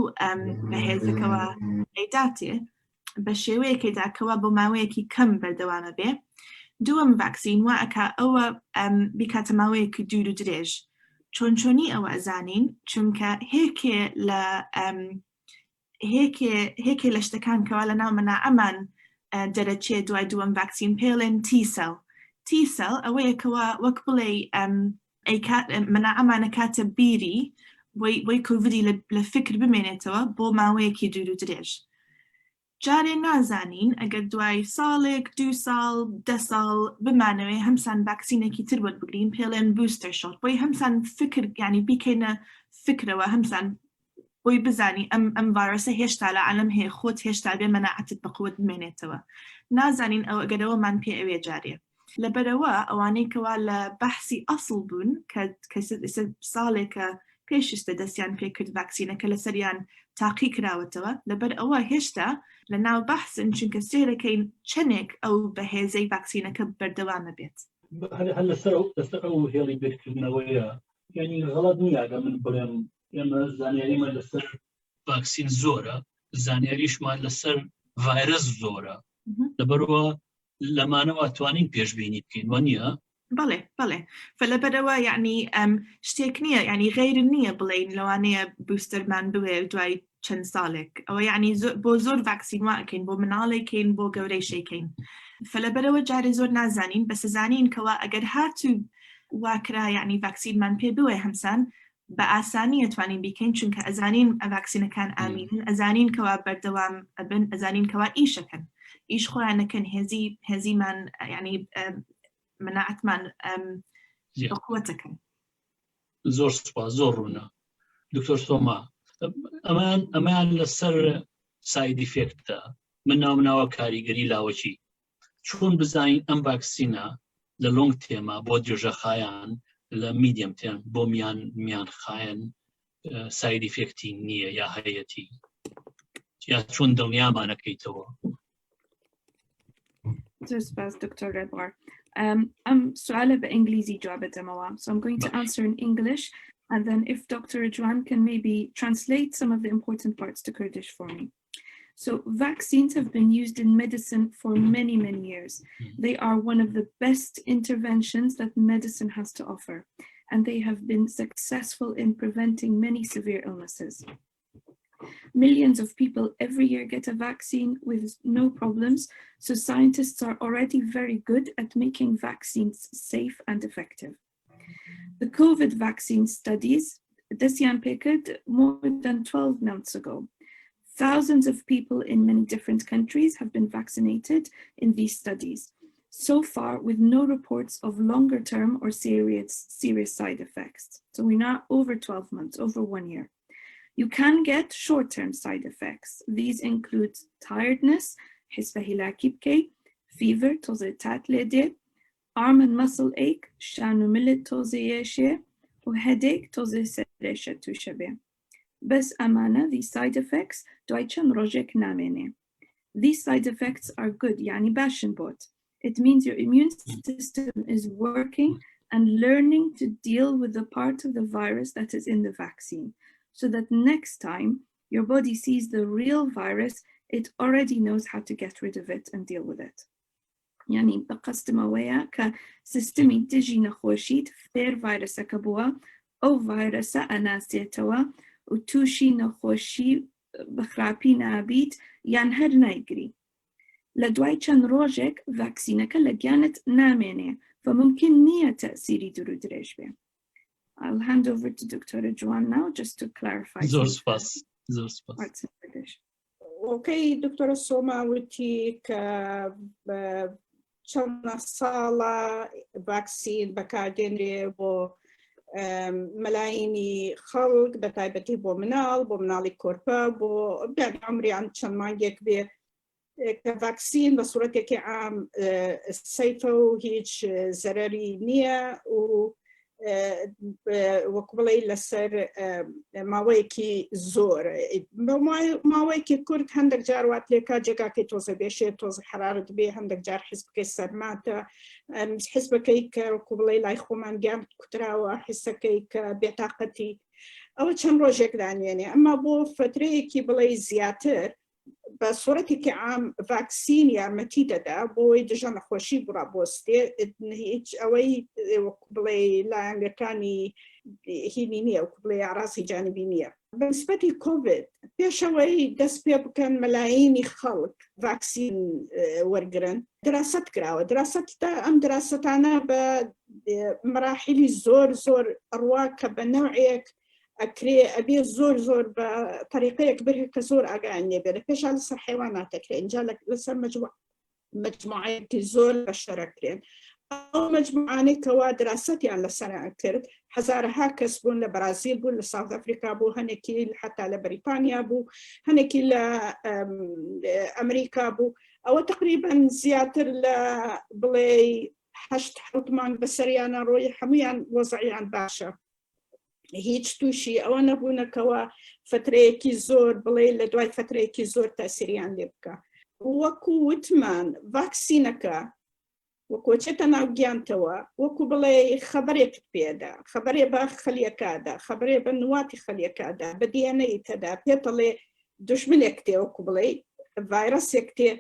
بەهێزەکەوە ئەیداتێ بە شێوەیەکێدا کەوا بۆ ماوەیەکی کەم بەردەوامە بێ دووەم ڤاکسین وا ئەکا ئەوە بیکاتە ماوەیەکی دوور و درێژ چۆن چۆنی ئەوە ئەزانین چونکە هێکێ لە هێکێ هێکێ لە شتەکان کەوا لە ناو مەناعەمان دەرەچێ دوای دووەم ڤاکسین پێڵێن تیسەل تیسەل ئەوەیە کەوا وەک بڵێ مەناعەمانە کاتە بیری بۆی بۆی کۆڤیدی لە فکر بمێنێتەوە بۆ ماوەیەکی دوور و درێژ جارێ نازانین ئەگەر دوای ساڵێک دو ساڵ دە ساڵ بمانەوێ هەمسان ڤاکسینێکی تر وەربگرین پێڵێن booster shot بۆی هەمسان فکر ینی بیکەینە فکرەوە هەمسان بۆی بزانی ئەم ئەم ڤایرۆسە هێشتا لە عالەم هەیە خۆت هێشتا بێ مەناعەتت بە قوت بمێنێتەوە نازانین ئەو ئەگەرەوەمان پێ ئەوێ جارێ لەبەرەوە ئەوانەی کەوا لە بەحسی ئەسڵ بوون کە ساڵێکە پێشستە دەستیان پێکرد ڤاکسینەکە لەسەریان تاقی کراوەتەوە لەبەر ئەوە هێشتا لە ناو بەحسن چونکە سێرەکەین چەندێک ئەو بەهێزەی ڤاکسینەکە بەردەوامە بێت. هەر لەسەر لەسەر ئەو هێڵی بیرکردنەوەیە یعنی غەڵەت نییە ئەگەر من بڵێم ئێمە زانیاریمان لەسەر ڤاکسین زۆرە زانیاریشمان لەسەر ڤایرەس زۆرە لەبەرەوە لەمانەوە توانین پێشبینی بکەین وە نییە؟ بەڵێ بەڵێ فلەبەرەوە یعنی ئەم شتێک نییە ینی غیر نییە بڵین لەوانەیە booster مان بوێ دوای چەند ساڵێک ئەوە یعنی بۆ زۆر ڤاکسین واکەین بۆ مناڵێکین بۆ گەورەی شەیکەین فلەبەرەوە جارێ زۆر نازانین بەسەزانین کەوا ئەگەر هاتوو واکرا یعنی ڤاکسینمان پێ بوێ هەمسان بە ئاسانی ئەتوانین بیکەین چونکە ئەزانین ڤاکسینەکان ئامینن ئەزانین کەوا بەردەوام ئەبن ئەزانین کەوا ئیشەکەن ئیش خۆیان نەکەن هێزی هێزیمان ینی مناعەتمان بەقوەتەکەن. زۆر سوپاس زۆر ڕوونە دکتۆر سۆما ئەمان ئەمان لەسەر side effect ە من ناوم ناوە کاریگەری لاوەکی چۆن بزانین ئەم ڤاکسینە لە long term ا بۆ درێژەخایان لە medium term بۆ میان میان خایەن side effect ی نییە یا هەیەتی یا چۆن دڵنیامانەکەیتەوە زۆر سپاس دکتۆر ڕێبوار ئەم سوالە بە ئینگلیزی جواب بدەمەوە so I'm going to answer in English. And then if Dr. Juan can maybe translate some of the important parts to Kurdish for me. So vaccines have been used in medicine for many, many years. Mm-hmm. They are one of the best interventions that medicine has to offer, and they have been successful in preventing many severe illnesses. Millions of people every year get a vaccine with no problems, so scientists are already very good at making vaccines safe and effective. The COVID vaccine studies, destیان پێکرد more than 12 months ago. Thousands of people in many different countries have been vaccinated in these studies, so far with no reports of longer term or serious, serious side effects. So we're not over 12 months, over one year. You can get short-term side effects. These include tiredness, حس بە هیلاکی بکەی، fever, تۆزێ تات لێ دێ، arm and muscle ache, شان و ملت تۆزێ یێشێ، و headache, تۆزێ سەرێشە تووشە بێ. بەس ئەمانە these side effects دوای چەند ڕۆژێک نامێنێ. These side effects are good, یانی باشن بۆت. It means your immune system is working and learning to deal with the part of the virus that is in the vaccine so that next time your body sees the real virus, it already knows how to get rid of it and deal with it. یعنی بە قەستم ئەوەیە کە سیستمی دژی نەخۆشیت فێر ڤایرەسەکە بووە ئەو ڤایرەسە ئەناسێتەوە و تووشی نەخۆشی بە خراپی نابیت یان هەر نایگری لە دوای چەند ڕۆژێک ڤاکسینەکە لە گیانت نامێنێ و ممکن نییە تەسیری دوور و درێژ بێ I'll hand over to Dr. Juan now just to clarify زۆر سپاس زۆر سپاس parts in Kurdish. ئۆکەی دکتۆرە سۆما وتی کە چەند ساڵە ڤاکسین بەکاردێنرێ بۆ مەلاینی خەڵک بە تایبەتی بۆ مناڵ بۆ مناڵی کۆرپە بۆ بیان عمریان چەند مانگێک بێ کە ڤاکسین بە سوورەتێکی عام safe ە و هیچ زەرەری نییە و وەکو بڵێ لەسەر ماوەیەکی زۆر ماوەیەکی کورت هەندێک جار وات لێکا جێگاکەی تۆزە بێشێ تۆزە حرارت بێ هەندێک جار حس بکەی سەرماتە حس بکەی کە وەکو بڵێ لای خۆمان گیان کوتراوە حسەکەی کە بێتاقەتی ئەوە چەند ڕۆژێک دانوێنێ ئەمما بۆ فترەیەکی بڵێ زیاتر بە سوڕەتێکی عام ڤاکسین یارمەتی دەدا بۆی دژە نەخۆشی بڕابۆستێ هیچ ئەوەی بڵێ لایەنگەکانی هینی نییە و بڵێ ئاڕاسی جانبی نییە بەنسبەتی کۆڤید پێشەوەی دەست پێ بکەن مەلاینی خەڵک ڤاکسین وەرگن دراست کراوە دراست ئەم دراستانە بە مراحلی زۆر زۆر ڕوا کە بە نەوعێک ئەکرێ ئەبێ زۆر زۆر بە تەریقەیەک برێ کە زۆر ئاگایان لێ بێ لە پێشا لەسەر حیوانات دەکرێن اینجا لەسەر مجموع مجموعەیەکی زۆر لە شەرەکرێن ئەو مجموعانەی کەوا دراسەتیان لەسەر کرد هەزارەها کەس بوون لە بەرازیل بوون لە ساوت ئەفریقا بوو هەنێکی حتا لە بەریتانیا بوو هەنێکی لە ئەمریکا بوو ئەوە تقریبا زیاتر لە بڵێ هەشت حوت مانگ بەسەریانە ڕۆی هەمویان وەزعیان باشە هیچ تووشی ئەوە نەبوونەکەوە فترەیەکی زۆر بڵێ لە دوای فترەیەکی زۆر تاسیریان لێ بکە وەکو وتمان ڤاکسینەکە وەکۆچێتە ناو گیانتەوە وەکو بڵێ خەبەرێکت پێدا خەبەرێ بە خەلیەکەدا خەبەرێ بە نواتی خەلیەکەدا بە دیەنەی تەدا پێتەڵێ دژمنێک تێ وەکو بڵێ ڤایرەسێک تێ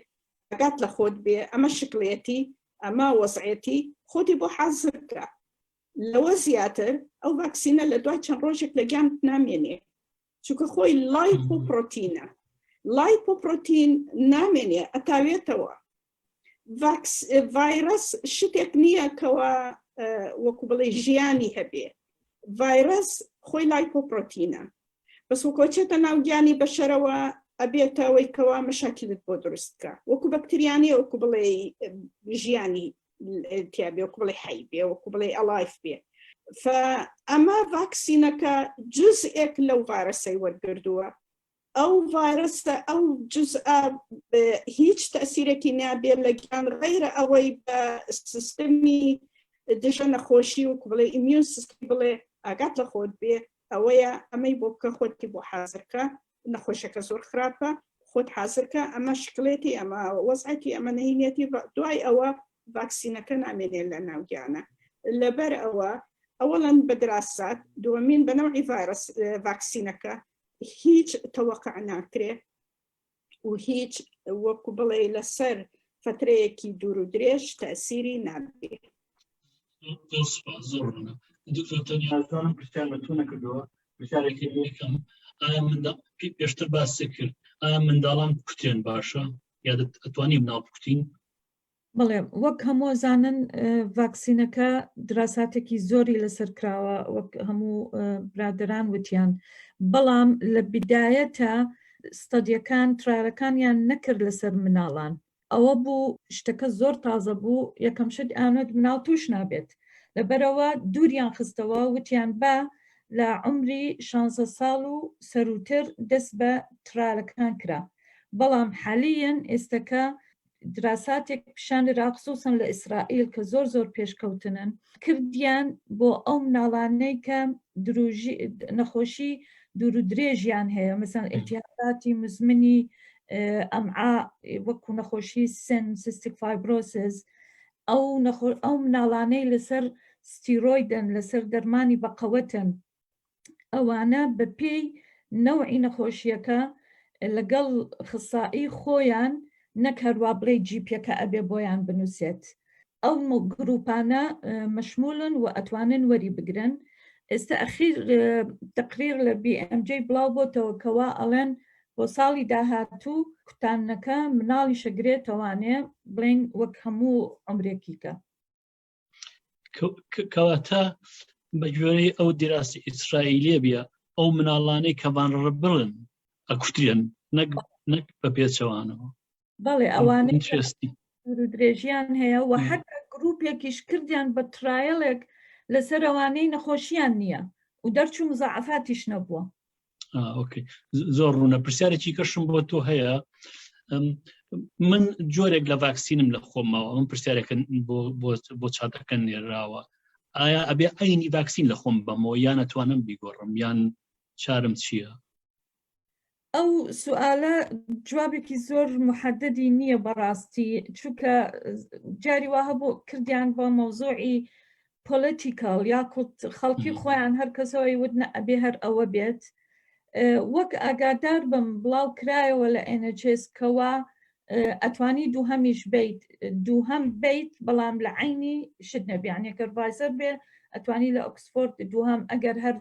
ئەگات لە خۆت بێ ئەمە شکلێتی ئەمە وەزعێتی خۆتی بۆ حازر بکە لەوە زیاتر ئەو ڤاکسینە لە دوای چەند ڕۆژێک لە گیانت نامێنێ چونکە خۆی lipoprotein ە lipoprotein نامێنێ ئەتاوێتەوە ڤایرەس شتێک نییە کەەوە وەکو بڵێ ژیانی هەبێ ڤایرەس خۆی lipoprotein ە بەس وەکۆچێتە ناو گیانی بەشەرەوە ئەبێتەوەی کەوا مەشاکلت بۆ دروست بکە وەکو بەکتریانی وەکو بڵێ ژیانی تیابێ وەکو بڵێ حەی بێ وەکو بڵێ alive بێ فئەمە ڤاکسینەکە جزئێک لەو ڤایرەسەی وەرگردووە ئەو ڤایرەسە ئەو جزء هیچ تەسیرێکی نابێت لە گیان غیرە ئەوەی بە سیستمی دژە نەخۆشی و بڵێ immune system بڵێ ئاگات لە خۆت بێ ئەوەیە ئەمەی بۆ بکە خۆتی بۆ حازرکە نەخۆشەکە زۆر خراپە خۆت حازرکە ئەمە شکلێتی ئەمە وەزعەتی ئەمە نهینێتی دوای ئەوە ڤاکسینەکە نامێنێت لە ناوگیانە لەبەر ئەوە. ئەوەڵەن بە دراسات دووەمین بە نەوعی ڤایرەس ڤاکسینەکە هیچ تەوەقع ناکرێ و هیچ وەکو بڵێ لەسەر فترەیەکی دوور و درێژ تەسیری نابێ. زۆر سوپاس زۆر ڕوونە دکتۆر تەنیا زانم پرسیار لە تۆ نەکردووە پرسیارێکی یەکەم ئایا منداڵ پێشتر باسی کرد ئایا منداڵان کوتێن باشە یا ئەتوانی مناڵ بکوتین بەڵێ وەک هەموو زانن ڤاکسینەکە دراساتێکی زۆری لەسەر کراوە وەک هەموو برادران وتیان بەڵام لە بدایەتە study ەکان trial ەکانیان نەکرد لەسەر مناڵان ئەوە بوو شتەکە زۆر تازە بوو یەکەم شت ئانۆت مناڵ توش نابێت لەبەرەوە دووریان خستەوە وتیان با لە عمری 16 ساڵ و سەروتر دەست بە trial ەکان کرا بەڵام حالیەن ئێستەکە دراساتێک پیشاندرا خصوصا لە ئیسرائیل کە زۆر زۆر پێشکەوتنن کردیان بۆ ئەو مناڵانەی کە دروژی نەخۆشی دوور و درێژیان هەیە مەسەن التهاباتی مزمنی ئەمعا وەکو نەخۆشی سن cystic fibrosis ئەو نەخۆ ئەو مناڵانەی لەسەر ستیرۆیدن لەسەر دەرمانی بەقەوەتن ئەوانە بەپێی نەوعی نەخۆشیەکە لەگەڵ خسائی خۆیان نەک هەروا بڵێ GP ەکە ئەبێ بۆیان بنووسێت ئەو گروپانە مەشمولن و ئەتوانن وەری بگرن ئێستا ئەخیر تقریر لە BMJ بڵاو بۆتەوە کەوا ئەڵێن بۆ ساڵی داهاتوو کوتانەکە مناڵی شەگرێتەوانێ بڵین وەک هەموو عمرێکیکە کەواتە بە گوێرەی ئەو دیراسی ئیسرائیلیە بیە ئەو مناڵانەی کە بانڕبڵن ئەکوترێن نەک نەک بە پێچەوانەوە بەڵێ ئەوانەی درێژیان هەیە و حتا گروپێکیش کردیان بە trial ێک لەسەر ئەوانەی نەخۆشیان نییە و دەرچوو مزاعفاتیش نەبووە okay زۆر ڕوونە پرسیارێکی کەشم بۆ تۆ هەیە من جۆرێک لە ڤاکسینم لە خۆمەوە من پرسیارێکن بۆ چاتەکە نێراوە ئایا ئەبێ عینی ڤاکسین لە خۆم بەمەوە یان ئەتوانم بیگۆڕم یان چارم چییە؟ ئەو سوالە جوابێکی زۆر محددی نییە بەڕاستی چونکە جاری وا هەبوو کردیان بە مەوزوعی political یاخود خەڵکی خۆیان هەر کەسەوەی وت نە ئەبێ هەر ئەوە بێت وەک ئاگادار بم بڵاو کرایەوە لە NHS کەوا ئەتوانی دووهەمیش بیت دووهەم بیت بەڵام لە عینی شت نەبیان یەکەر ڤایزەر بێ ئەتوانی لە ئۆکسفۆرد دووهەم ئەگەر هەر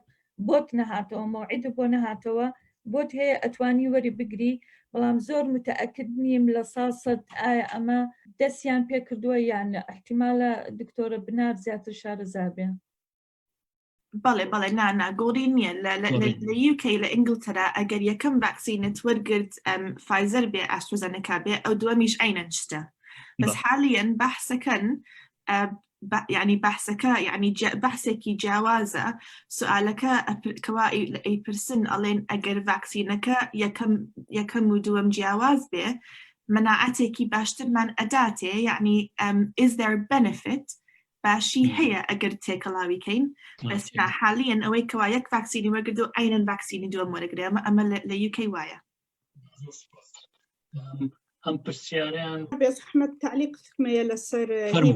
بۆت نەهاتەوە مەوعیدت بۆ نەهاتەوە بۆت هەیە ئەتوانی وەری بگری بەڵام زۆر متەئەکد نیم لە سا سەد ئایا ئەمە دەستیان پێ کردووە یان نە ئیحتیمالە دکتۆرە بنار زیاتر شارەزا بێ. بەڵێ بەڵێ نا نا گۆڕین نییە لە لە لە لە UK لە ئینگلتەرا ئەگەر یەکەم ڤاکسینت وەرگرت ئەم فایزەر بێ ئاسترازێنێکا بێ ئەو دووەمیش عەینەن شتە بەس حالیەن بەحسەکەن یعنی بەحسەکە یعنی بەحسێکی جیاوازە سوالەکە کەوا ئەیپرسن ئەڵێن ئەگەر ڤاکسینەکە یەکەم یەکەم و دووەم جیاواز بێ مەناعەتێکی باشترمان ئەداتێ یعنی um, is there benefit باشی هەیە ئەگەر تێکەڵاوی کەین بەس حالیەن ئەوەی کەوا یەک ڤاکسینی وەرگرت و عینەن ڤاکسینی دووەم وەرەگرێ ئەمە ئەمە لە UK وایە ئەم پرسیارەیان بێزەحمەت تعلیق مەیە لەسەر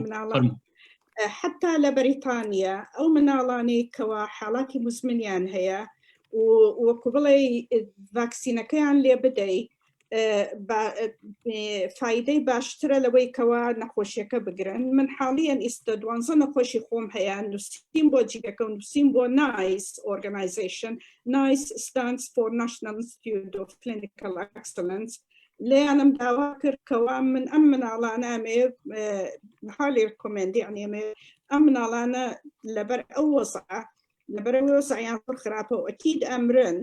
مناڵان حتا لە بەریتانیا ئەو مناڵانەی کەوا حاڵاتی مزمنیان هەیە و وەکو بڵێ ڤاکسینەکەیان لێ بدەی فیدەی باشترە لەوەی کەوا نەخۆشیەکە بگرن من حاڵیان ئیستا دوانزە نەخۆشی خۆم هەیە نووسیم بۆ GP ەکە و نووسیم بۆ NICE organization NICE stands for National Institute of Clinical Excellence لێیانم داوا کرد کەوا من ئەم مناڵانە ئەمێ highly recommend یعنی ئەمێ ئەم مناڵانە لەبەر ئەو وەزعە لەبەر ئەو وەزعیان زۆر خراپە و ئەکید ئەمرن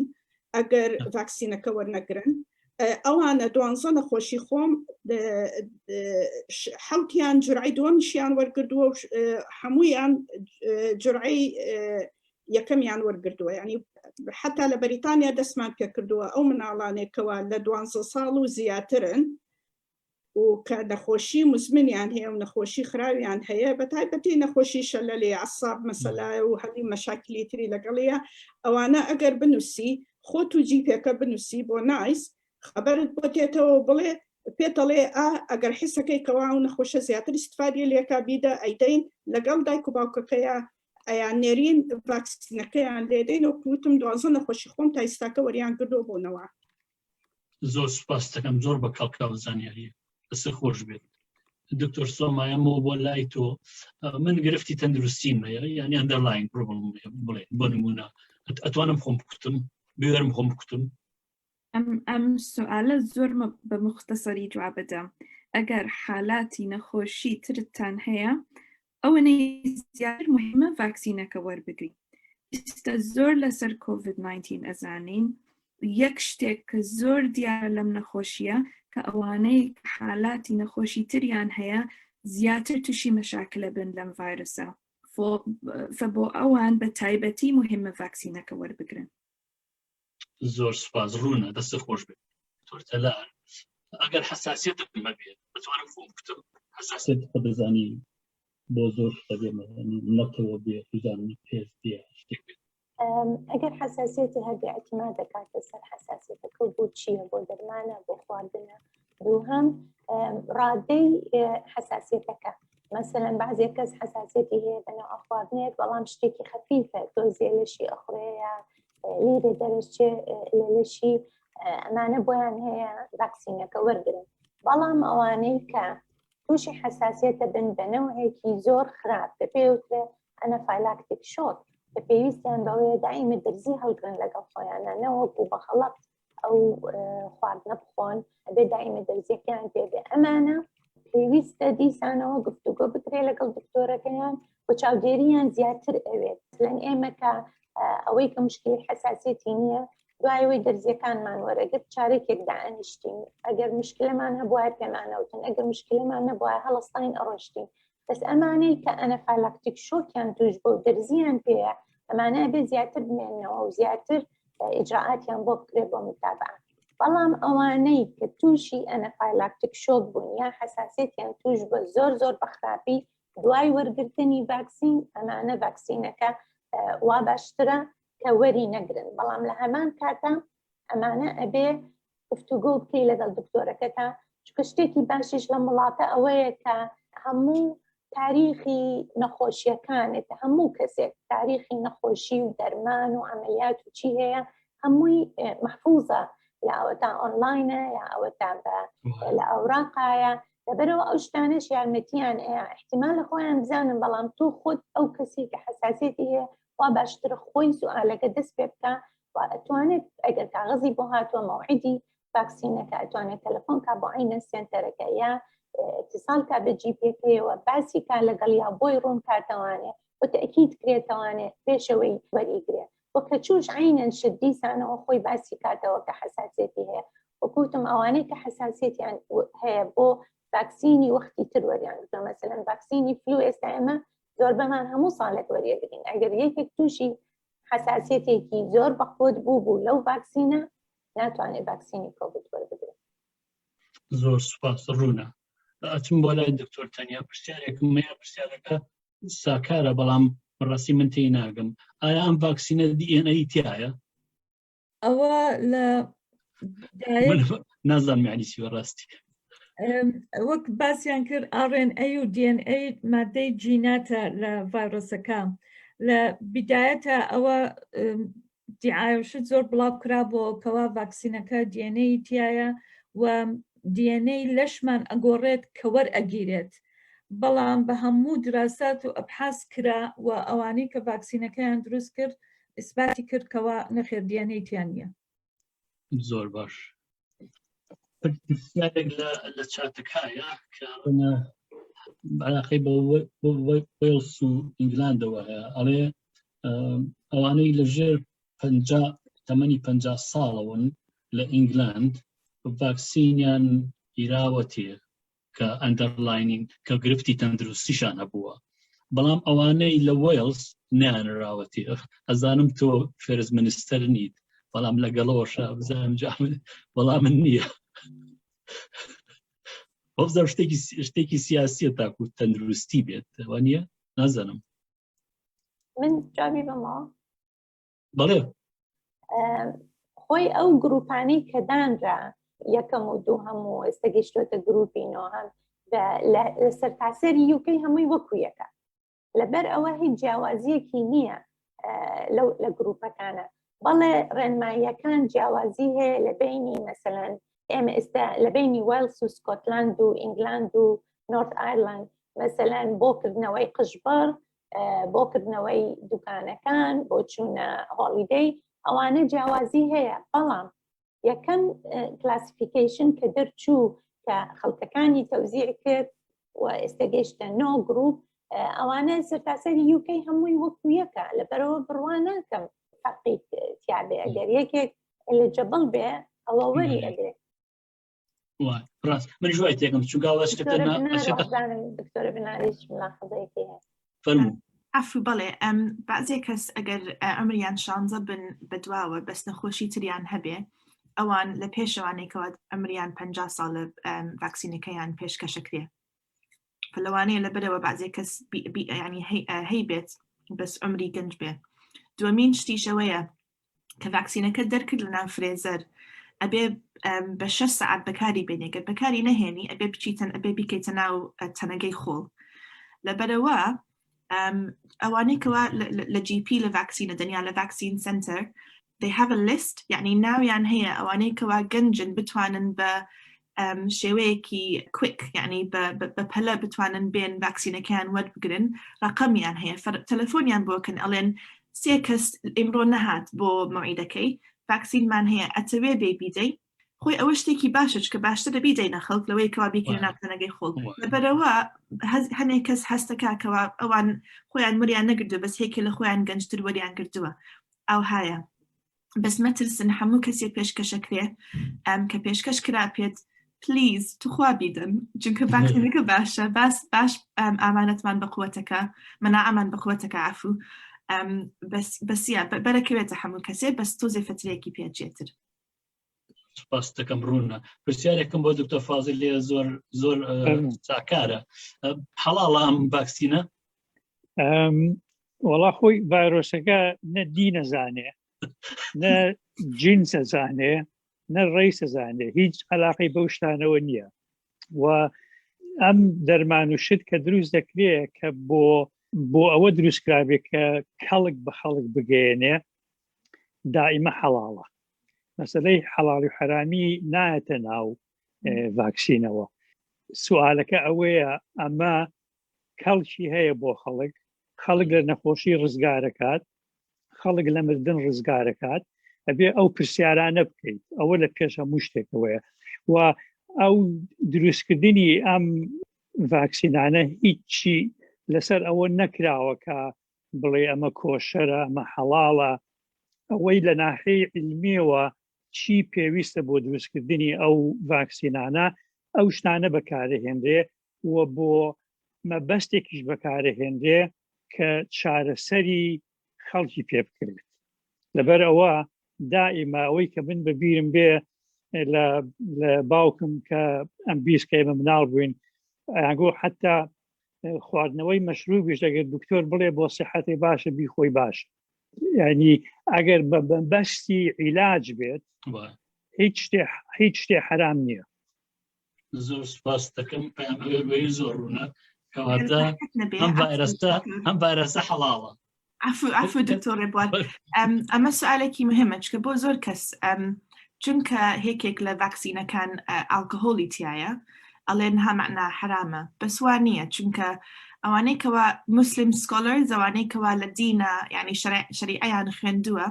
ئەگەر ڤاکسینەکە وەرنەگرن ئەوانە دوانزە نەخۆشی خۆم حوتیان جرعی دووەمیشیان وەرگردووە و هەمویان جرعی یەکەمیان وەرگردووە یعنی حتا لە بەریتانیا دەستمان پێکردووە ئەو مناڵانێکەوە لە دوانزە ساڵ و زیاترن و کە نەخۆشی مزمنیان هەیە و نەخۆشی خراویان هەیە بە تایبەتی نەخۆشی شەلەلی عساب مەسەلایە و هەلی مەشاکلی تری لەگەڵیە ئەوانە ئەگەر بنووسی خۆت و GP ەکە بنووسی بۆ NICE خەبەرت بۆ تێتەوە بڵێ پێتەڵێ ئا ئەگەر حیسەکەی کەوا و نەخۆشە زیاتر استفادە لێکا بیدە ئەیدەین لەگەڵ دایک و باوکەکەیە. ئەیان نێرین ڤاکسینەکەیان لێدەین و کوتم دوازە نەخۆشی خۆم تا ئیستاکە وەریان گردۆ بۆنەوە. زۆر سوپاس دەکەم زۆر بە کەڵکە و زانیاریە دەست خۆش بێت دکتۆر سۆمایەمەوە بۆ لای تۆ من گرفتی تەندروستیم هەیە یعنی underlying problem بڵێ بۆ نمونە ئەتوانم خۆم بکوتم بوێرم خۆم بکوتم ئەم ئەم سوالە زۆر بە مختصری جواب بدەم ئەگەر حالاتی نەخۆشی ترتان هەیە ئەوەنەی زیاتر مهمە ڤاکسینەکە وەربگری ئێستا زۆر لەسەر کۆڤید 19 ئەزانین یەک شتێک کە زۆر دیارە لەم نەخۆشیە کە ئەوانەی حالاتی نەخۆشی تریان هەیە زیاتر تووشی مەشاکلە بن لەم ڤایرسە فبۆ ئەوان بە تایبەتی مهمە ڤاکسینەکە وەربگرن. زۆر سوپاس ڕوونە دەست خۆش بێت دکتۆر تەلار ئەگەر حساسیەتم هەبێت بتوانم خۆم بکوتم حساسیەت خۆ دەزانی بۆ زۆر شتە بێ نەتەوە بێ بزانم پێست بێ شتێک بێت ئەگەر حساسیەتی هەبێ اعتماد دەکاتە سەر حساسیەتەکە بۆ چییە بۆ دەرمانە بۆ خواردنە دووهەم ڕادەی حساسیەتەکە مەسەلەن بەعزێک کەس حساسیەتی هەیە بە نەوع خواردنێک بەڵام شتێکی خەفیفە تۆزێ لەشی ئەخورێ یا لیرە دەرەچێ لە لەشی ئەمانە بۆیان هەیە ڤاکسینەکە وەرگن بەڵام ئەوانەی کە تووشی حساسیەتە بن بە نەوعێکی زۆر خراپ کە پێوترێ anaphylactic shock کە پێویستیان بەوەیە دائیمە دەرزی هەڵگرن لەگەڵ خۆیانە نەوەکو بە خەڵق ئەو خواردنە بخۆن ئەبێ دائیمە دەرزیەکەیان پێ بێ ئەمانە پێویستە دیسانەوە گفتوگۆ بکرێ لەگەڵ دکتۆرەکەیان و چاودێریان زیاتر ئەوێت لەن ئێمە کە ئەوەی کە مشکلی حساسیەتی نییە دوایەوەی دەرزیەکانمان وەرەگرت چارێکێک دائەنیشتین ئەگەر مشکلەمان هەبوایە پێمانەوتن ئەگەر مشکلەمان نەبوایە هەڵستاین ئەڕۆشتین بەس ئەمانەی کە anaphylactic shock یان توش بۆ دەرزیان پێیە ئەمانە ئەبێ زیاتر بمێنەوە و زیاتر ئیجراعاتیان بۆ بکرێت بۆ متابعە بەڵام ئەوانەی کە تووشی anaphylactic shock بوون یا حساسیەتیان توش بە زۆر زۆر بەخراپی دوای وەرگرتنی ڤاکسین ئەمانە ڤاکسینەکە وا باشترە کە وەری نەگرن بەڵام لە هەمان کاتە ئەمانە ئەبێ گفتوگۆ بکەی لەگەڵ دکتۆرەکەتا چونکە شتێکی باشیش لەم وڵاتە ئەوەیە کە هەموو تاریخی نەخۆشیەکانت هەموو کەسێک تاریخی نەخۆشی و دەرمان و عملیات و چی هەیە هەمووی محفوظە یا ئەوەتا ئۆنلاینە یا ئەوەتا بە لە ئەوراقایە لەبەرەوە ئەو شتانەش یارمەتیان احتیمال لە خۆیان بزانن بەڵام تۆ خۆت ئەو کەسی کە حساسیەتی هەیە وا باشتر خۆی سوالەکە دەست پێ بکە و ئەتوانێت ئەگەر کاغەزی بۆ هاتووە مەوعیدی ڤاکسینەکە ئەتوانێت تەلەفۆن کا بۆ عینە سێنتەرەکە یا اتصال کا بە GP ەکەیەوە باسی کا لەگەڵ یا بۆی ڕوون کاتەوانێ و تەئکید کرێتەوانێ پێشەوەی وەریگرێ و کە چوش عینەن شت دیسانەوە خۆی باسی کاتەوە کە حساسیەتی هەیە وەکوتم ئەوانەی کە حساسیەتیان هەیە بۆ ڤاکسینی وەختی تر وەریان گرتووە مەسەلەن ڤاکسینی flu ئێستا ئێمە زۆربەمان هەموو ساڵێک وەریەگرین ئەگەر یەکێک تووشی حساسیەتێکی زۆر بەقوت بوو بوو لەو ڤاکسینە ناتوانێت ڤاکسینی کۆڤید وەربگرێت. زۆر سوپاس ڕوونە ئەچم بۆ لای دکتۆر تەنیا پرسیارێکم هەیە پرسیارەکە ساکارە بەڵام بەڕاستی من تێی ناگەم ئایا ئەم ڤاکسینە DNA تایە ئەوە لە نازانم یعنی چی بەڕاستی وەک باسیان کرد RNA و DNA مادەی جیناتە لە ڤایرۆسەکە لە بیدایەتە ئەوە دیعاە زۆر بڵاو کرابەوە کەوا ڤاکسینەکە DNA تایە و DNA لەشمان ئەگۆڕێت کە وەرئەگیرێت بەڵام بە هەموو دراسات و ئەبحاس کرا و ئەوانەی کە ڤاکسینەکەیان دروست کرد ئیسباتی کرد کەوا نەخێر DNA تیا نییە. زۆر باش پرسیارێک لە لە چاتەکایە کە ڕەنگە علاقەی بە وێڵس و ئینگلاندەوە هەیە ئەڵێ ئەوانەی لە ژێر تەمەنی پ ساڵەوەن لە ئینگلاند ڤاکسینیان گیراوەتێ کە underlying کە گرفتی تەندروستیشان هەبووە بەڵام ئەوانەی لە وێڵز نیانراوەتی ئەزانم تۆ first minister نیت بەڵام لەگەڵەوەشە بزانم جام بەڵام من نییە بزانم شتێکی شتێکی سیاسیە تاکو تەندروستی بێت وە نییە نازانم من جوابی بەمەوە بەڵێ خۆی ئەو گروپانەی کە دانرا یەکەم و دووهەم و ئێستا گەیشتۆتە گروپی نۆهەم لە سەرتاسەری یوکەی هەمووی وەکو یەکە. لەبەر ئەوە هیچ جیاوازیەکی نییە لەو لە گروپەکانە بەڵێ ڕێنماییەکان جیاوازی هەیە لە بینی مەسەلەن ئێمە ئێستا لە بینی وێلس و سکۆتلاند و ئینگلاند و نۆرت ئایرلند مەسەلەن بۆ کردنەوەی قژبڕ بۆ کردنەوەی دوکانەکان بۆ چوونە holiday ئەوانە جیاوازی هەیە بەڵام یەکەم classification کە دەرچوو کە خەڵکەکانی تەوزیع کرد و ئێستا گەیشتە نۆ گروپ ئەوانە سەرتاسەری یوکەی هەمووی وەکو یەکە لەبەرەوە بڕوا ناکەم فەرقی تیاابێ ئەگەر یەکێک لە جەبڵ بێ ئەوە وەری ئەگرێ ڕاست من وای تێکم چونکە دکتۆرە بناریش ملاحظەیەکی هەیە فەرموو عفو بەڵێ ئەم بەعزێ کەس ئەگەر عمریان شانزە بن بەدواوە بەس نەخۆشی تریان هەبێ ئەوان لە پێشەوانێکەوە ئەمریان پ ساڵ لە ڤاکسینەکەیان پێشکەشەکرێ لەوانەیە لە بەرەوە بەعزێ کەس ینی هەی بێت بەس عمری گەنج بێ دووەمین شتیشەوەیە کە ڤاکسینەکە دەرکرد لە ناو freezer ئەبێ بە شە سەعات بەکاری بێنێ گەر بەکاری نەهێنی ئەبێ بچیتن ئەبێ بیکەیتە ناو تەنەگەی خۆڵ لەبەرەوە ئەوانەی کەوا لە GP لە ڤاکسینە دەنیا لە vaccine center they have a list یعنی ناویان هەیە ئەوانەی کەوا گەنجن بتوانن بە شێوەیەکی quick یعنی بە پەلە بتوانن بێن ڤاکسینەکەیان وەربگرن ڕقەمیان هەیە تەلەفۆنیان بۆکەن ئەڵێن سێ کەس ئیمڕۆ نەهات بۆ مەوعیدەکەی ڤاکسینمان هەیە ئەتەوێ بێ بیدەی خۆی ئەوە شتێکی باشە چکە باشترە بیدەینە خەڵک لەوەی کەوا بیکەنە ناو تەنەگەی خۆڵ لەبەرەوە هەنێک کەس هەستەکا کەوا ئەوان خۆیان وەریان نەگردووە بەس هێکێ لە خۆیان گەنجتر وەریان گردووە ئەوهایە بەس مەترسن هەموو کەسێ پێشکەشەکرێ ئەم کە پێشکەش کرا پێت please توخوا بیدەن چونکە ڤاکسینەکە باشە باس باش ئامانەتمان بە قوتەکە مەناعەمان بە قوتەکە عفو بەس بەسیە بەرەکەوێتە هەموو کەسێ بەس تۆزێ فترێکی پێچێتر سپاس دەکەم ڕوونە پرسیارێکم بۆ دکتۆر فازل لێ زۆر زۆر چاکارە حەڵاڵە ئەم ڤاکسینە وەڵا خۆی ڤایرۆسەکە نە دینەزانێ نە جینسەزانێ نە ڕیسەزانێ هیچ علاقەی بەو شتانەوە نییە و ئەم دەرمان و شت کە دروست دەکرێت کە بۆ بۆ ئەوە دروستکرابێ کە کەڵک بە خەڵک بگەیەنێ دائیمە حەڵاڵە مەسلەی حەڵاڵی و حەرامی نایەتە ناو ڤاکسینەوە سوالەکە ئەوەیە ئەمە کەڵکی هەیە بۆ خەڵک خەڵک لە نەخۆشی ڕزگارەکات خەڵک لە مردن ڕزگارەکات ئەبێ ئەو پرسیارانە بکەیت ئەوە لە پێش هەموو شتێکەوەیە و ئەو دروستکردنی ئەم ڤاکسینانە هیچی لەسەر ئەوە نەکراوە کە بڵێ ئەمە کۆشەرە ئەمە حەڵاڵە ئەوەی لە ناحەی علمیەوە چی پێویستە بۆ دروستکردنی ئەو ڤاکسینانە ئەو شتانە بەکارهێنرێ و بۆ مەبەستێکیش بەکارهێنرێ کە چارەسەری خەڵکی پێ بکرێت لەبەر ئەوە دائیما ئەوەی کە من بەبیرم بێ لە باوکم کە ئەم بیست کە ئێمە مناڵ بووین ئەگۆ حتا خواردنەوەی مەشروبیش دەگەر دکتۆر بڵێ بۆ سیحەتی باشە بیخۆی باش ینی ئەگەر بە بەستی عیلاج بێت هیچ شتێ هیچ شتێ حرام نییە زۆر سپاس دەکەم پەیام زۆر ڕوونە کەواتە ئەم ڤایرەسە ئەم ڤایرەسە حەڵاڵە عفو عفو دکتۆر ڕێبوار ئەمە سوالێکی مهمە چکە بۆ زۆر کەس چونکە هێکێک لە ڤاکسینەکان ئالکۆهۆلی تایە ئەڵێن ها مەعنا حرامە بەس وا نییە چونکە ئەوانەی کەوا مسلم scholars ئەوانەی کەوا لە دینە یعنی شەریعەیان خوێندووە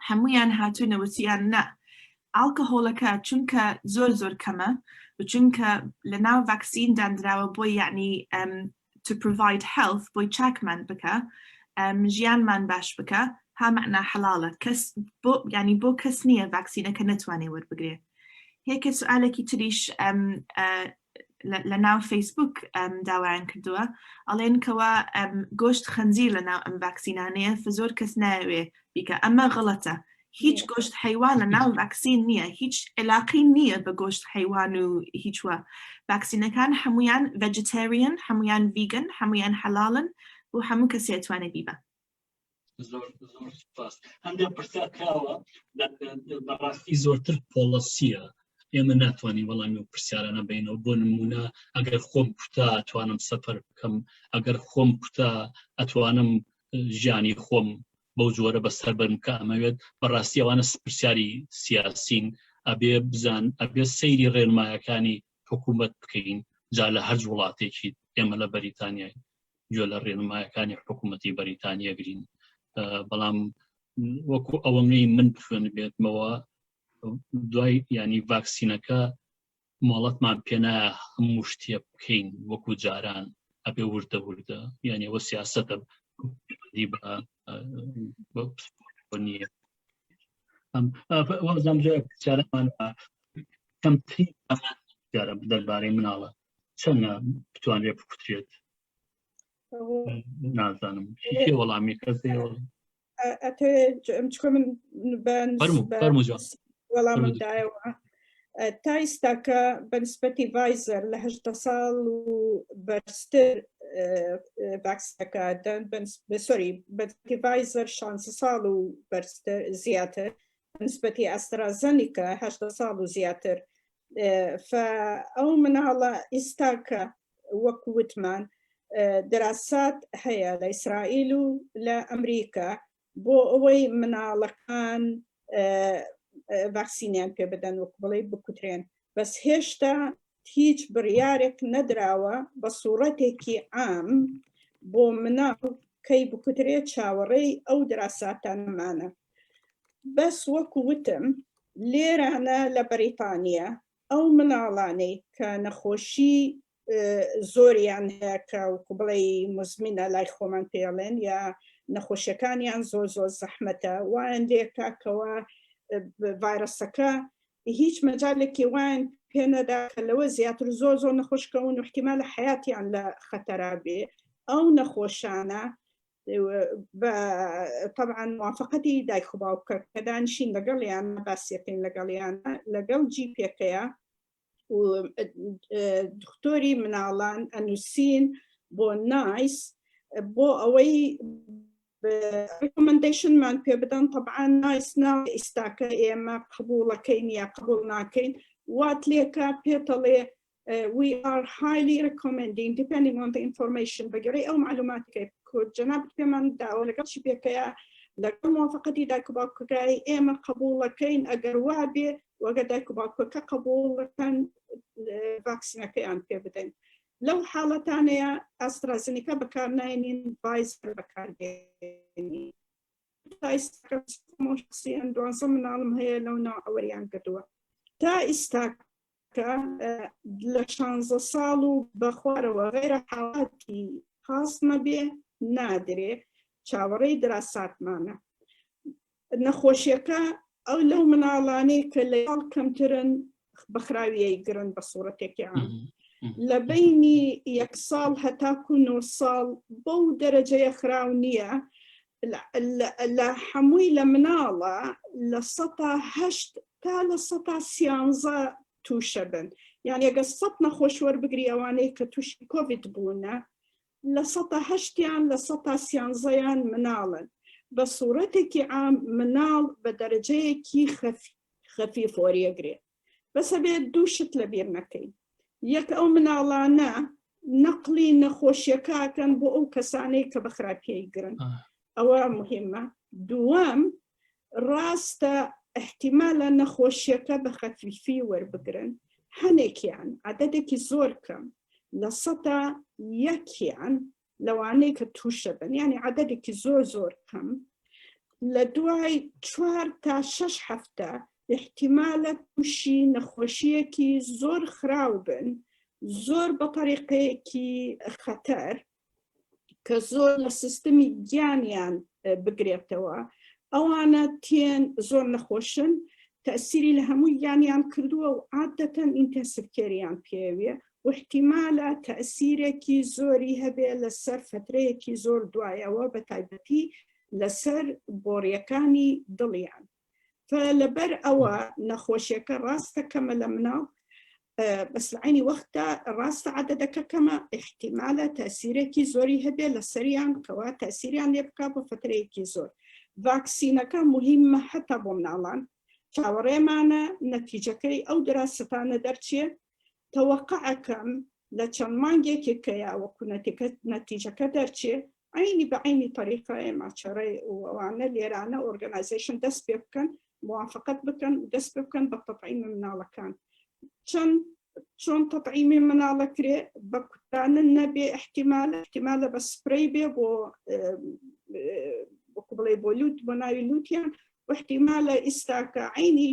هەمویان هاتوونە وتیان نا ئالکۆهۆلەکە چونکە زۆر زۆر کەمە و چونکە لە ناو ڤاکسین دانراوە بۆی یعنی to provide health بۆی چاکمان بکە ژیانمان باش بکە ها مەعنا حەڵاڵە کەس بۆ ینی بۆ کەس نییە ڤاکسینەکە نەتوانێ وەربگرێ هێکە سوالێکی تریش لە ناو فەیسبوک داوایان کردووە ئەڵێن کەوا گۆشت خەنزیر لە ناو ئەم ڤاکسینانەیە زۆر کەس ناوێ بیکە ئەمە غڵەتە هیچ گۆشت حیوان لە ناو ڤاکسین نییە هیچ علاقی نییە بە گۆشت حیوان و هیچوە ڤاکسینەکان هەمویان vegetarian هەمویان vegan هەمویان حەلاڵن و هەموو کەسێ توانێ بیبە زۆر زۆر سپاس هەندێک پرسیار کراوە بەڕاستی زۆرتر policy یە. ئێمە ناتوانین وەڵامی و پرسیارانە بینەوە بۆ نمونە ئەگەر خۆم کوتا توانم سەفەر بکەم ئەگەر خۆم کوتا ئەتوانم ژیانی خۆم بەو جۆرە بەسەر بەرم کە ئەمەوێت بەڕاستی ئەوانە پرسیاری سیاسین ئەبێ بزان ئەبێ سەیری ڕێنمایەکانی حکوومەت بکەین جا لە هەر وڵاتێکی ئێمە لە بەریتانیای گوێ لە ڕێنمایەکانی حکوومەتی بەریتانیا گرین بەڵام وەکو ئەوەنەی من بخوێن بێتمەوە دوای ینی ڤاکسینەکە مۆڵەتمان پێنایە هەموو شتێ بکەین وەکو جاران ئەبێ وردە وردە یعنی ئەوە سیاسەتە بە نییە وازم پرسیارەمان کەمترین پرسیارە دەربارەی مناڵە چەندە بتوانرێت بکوترێت نازانم وەڵامی کەس چکە من وەڵامم دایەوە تا ئیستاکە بەنسبەتی ڤایزەر لە هەشدە ساڵ و بەرزتر ڤاکسەکە دەن سۆری بەنسبەتی ڤایزەر شانزە ساڵ و بەرزتر زیاتر بەنسبەتی ئەسترازەنیکە هەشدە ساڵ و زیاتر ئەو مناڵە ئیستاکە وەک وتمان دراسات هەیە لە ئیسرائیل و لە ئەمریکا بۆ ئەوەی مناڵەکان ڤاکسینیان پێ بدەن وەک بڵێ بکوترێن بەس هێشتا هیچ بڕیارێک نەدراوە بە سوڕەتێکی عام بۆ مناڵ کەی بکوترێ چاوەڕێی ئەو دراساتانەمانە بەس وەکو وتم لێرانە لە بەریتانیا ئەو مناڵانەی کە نەخۆشی زۆریان هەیە کە وەکو بڵێ مزمینە لای خۆمان پێڵێن یا نەخۆشیەکانیان زۆر زۆر زەحمەتە وایان لێکاکەوە ڤایرۆسەکە هیچ مەجالێکی وایان پێنەدا کە لەوە زیاتر زۆر زۆر نەخۆشکەون و احتیمال حیاتیان لە خەتەرا بێ ئەو نەخۆشانە طبعا موافقەتی دایک و باوکە کە دانیشین لەگەڵیان باسیەکەین لەگەڵیان لەگەڵ جی پێکەیە دکتۆری مناڵان ئەنووسین بۆ NICE بۆ ئەوەی recommendation مان پێ بدەن طبعا NICE نا ئیستاکە ئێمە قبوڵەکەین یا قبول ناکەین وات لێکە پێتەڵێ we are highly recommending depending on the information بەگوێرەی ئەو معلوماتەکەی کورد جەنابت پێمان داوە لەگەڵ چی پێکەیە لەگەڵ موافقەتی دایک و باوکەکەی ئێمە قبوڵەکەین ئەگەر وا بێ وەگە دایک و باوکەکە قبوڵەکەن ڤاکسینەکەیان پێ بدەین لەو حاڵەتانەیە ئاسترازنیکا بەکارناینین ڤایزەر بەکاردێنین تا ئیستا دوانزە مناڵم هەیە لەو ناو وەریان کردووە تا ئیستا کە لە شانزە ساڵ و بەخوارەوە غەیرە حاڵاتی خاص نەبێ نادرێ چاوەڕێی دراساتمانە نەخۆشیەکە ئەو لەو مناڵانەی کە لە ساڵ کەمترن بەخراویەی گرن بە سوڕەتێکی عام لە بینی یەک ساڵ هەتاکو نۆ ساڵ بەو دەرەجەیە خراو نییە لە هەمووی لە مناڵە 8% تا 13% تووشە بن یان ئەگە سە نەخۆش وەربگری ئەوانەی کە تووشی کۆڤید بوونە 8%یان 13%یان مناڵن بە سوورەتێکی عام مناڵ بە دەرەجەیەکی خەفیف وەریەگرێ بەس ئەبێت دوو شت لەبیر نەکەین یەک ئەو مناڵانە نەقلی نەخۆشیەکەکەن بۆ ئەو کەسانەی کە بە خراپیی گرن ئەوە مهمە دووەم ڕاستە احتیمالە نەخۆشیەکە بە خەفیفی وەربگرن هەنێکیان عددێکی زۆر کەم لە سەتا یەکیان لەوانەی کە تووشە بن یعنی عددێکی زۆر زۆر کەم لە دوای چوار تا شەش هەفتە احتیمالە تووشی نەخۆشیەکی زۆر خراو بن زۆر بە تەریقەیەکی خەتەر کە زۆر لە سیستمی گیانیان بگرێتەوە ئەوانە تێن زۆر نەخۆشن تەسیری لە هەموو گیانیان کردووە و عادەتەن intensive care یان پێوێ و احتیمالە تەسیرێکی زۆری هەبێ لەسەر فترەیەکی زۆر دوایەوە بە تایبەتی لەسەر بۆڕیەکانی دڵیان لەبەر ئەوە نەخۆشیەکە ڕاستە کەمە لە مناڵ بەس لە عینی وەختدا ڕاستە عەدەدەکە کەمە احتیمالە تەسیرێکی زۆری هەبێ لە سەریان کەوا تەسیریان لێ بکا بۆ فترەیەکی زۆر ڤاکسینەکە مهمە حتا بۆ مناڵان. چاوەڕێمانە نەتیجەکەی ئەو دراسەتانە دەرچێ تەوەقعەکەم لە چەند مانگێکی کەیا وەکو نەتیجەکە دەرچێ عینی بە عینی تەریقە ئێمە چەڕێ و ئەوانە لێرانە organization دەست پێ بکەن موافقەت بکەن و دەست پێ بکەن بە تەطعیمی مناڵەکان چەند چۆن تەطعیمی مناڵە کرێ بە کوتانن نەبێ احتیمال احتیمالە بە سپرەی بێ بۆ وەکو بڵێ بۆ لوت بۆ ناوی لوتیان واحتیمالە ئیستاکە عینی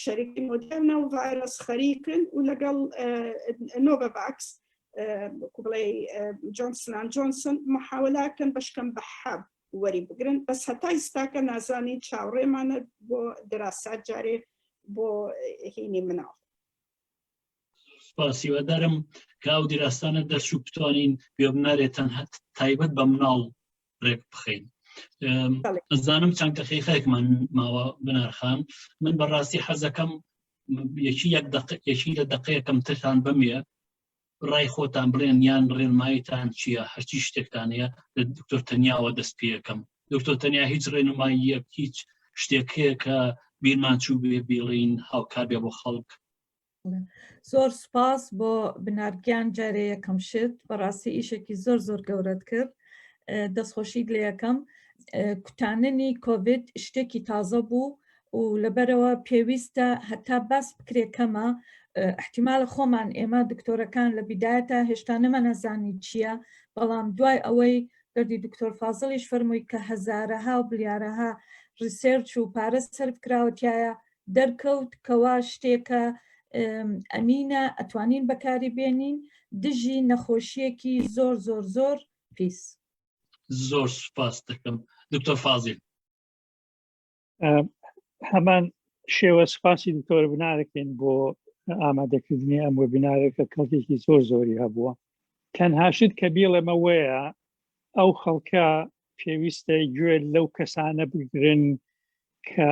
شەریکی مۆدێرنە و ڤایرۆس خەریکن و لەگەڵ نۆڤاڤاکس وەکو بڵێ جۆنسنان جۆنسن محاولاکەن بەشکەم بە حەب وەری بگرن بەس هەتا ئیستاکە نازانین چاوەڕێمانە بۆ دراسات جارێ بۆ هینی مناڵ. سپاس هیوادارم کە ئەو دیراستانە دەرچوو بتوانین وێبنارێ تەنها تایبەت بە مناڵ ڕێک بخەین ئەزانم چەند دقیقەیەکمان ماوە بنارخان من بەڕاستی حەزەکەم یەکی یەک یەکی لە دقەیەکەم ترتان بمێ ڕای خۆتان بڵێن یان ڕێنماییتان چییە هەرچی شتێکتان هەیە لە دکتۆر تەنیاوە دەست پێەکەم دکتۆر تەنیا هیچ ڕێنماییەک هیچ شتێک هەیە کە بیرمان چوو بێ بیڵین هاوکار بێ بۆ خەڵک زۆر سوپاس بۆ بنارگیان جارێ یەکەم شت بەڕاستی ئیشێکی زۆر زۆر گەورەت کرد دەستخۆشیت لێ یەکەم کوتاننی کۆڤید شتێکی تازە بوو و لەبەرەوە پێویستە هەتا باس بکرێ کەمە احتیمالە خۆمان ئێمە دکتۆرەکان لە بیدایەتە هێشتا نەمانەزانی چییە بەڵام دوای ئەوەی دەردی دکتۆر فازڵیش فەرمووی کە هەزارەها و بلیارەها research و پارە سەرف کراوە تایە دەرکەوت کەوا شتێکە ئەمینە ئەتوانین بەکاری بێنین دژی نەخۆشیەکی زۆر زۆر زۆر پیس. زۆر سوپاس دەکەم دکتۆر فازیل. هەمان شێوە سوپاسی دکتۆر بنارەکەین بۆ ئامادەکردنی ئەم وێبینارێکە کەڵکێکی زۆر زۆری هەبووە تەنها شت کە بیڵێمەوەیە ئەو خەڵکە پێویستە گوێ لەو کەسانە بگرن کە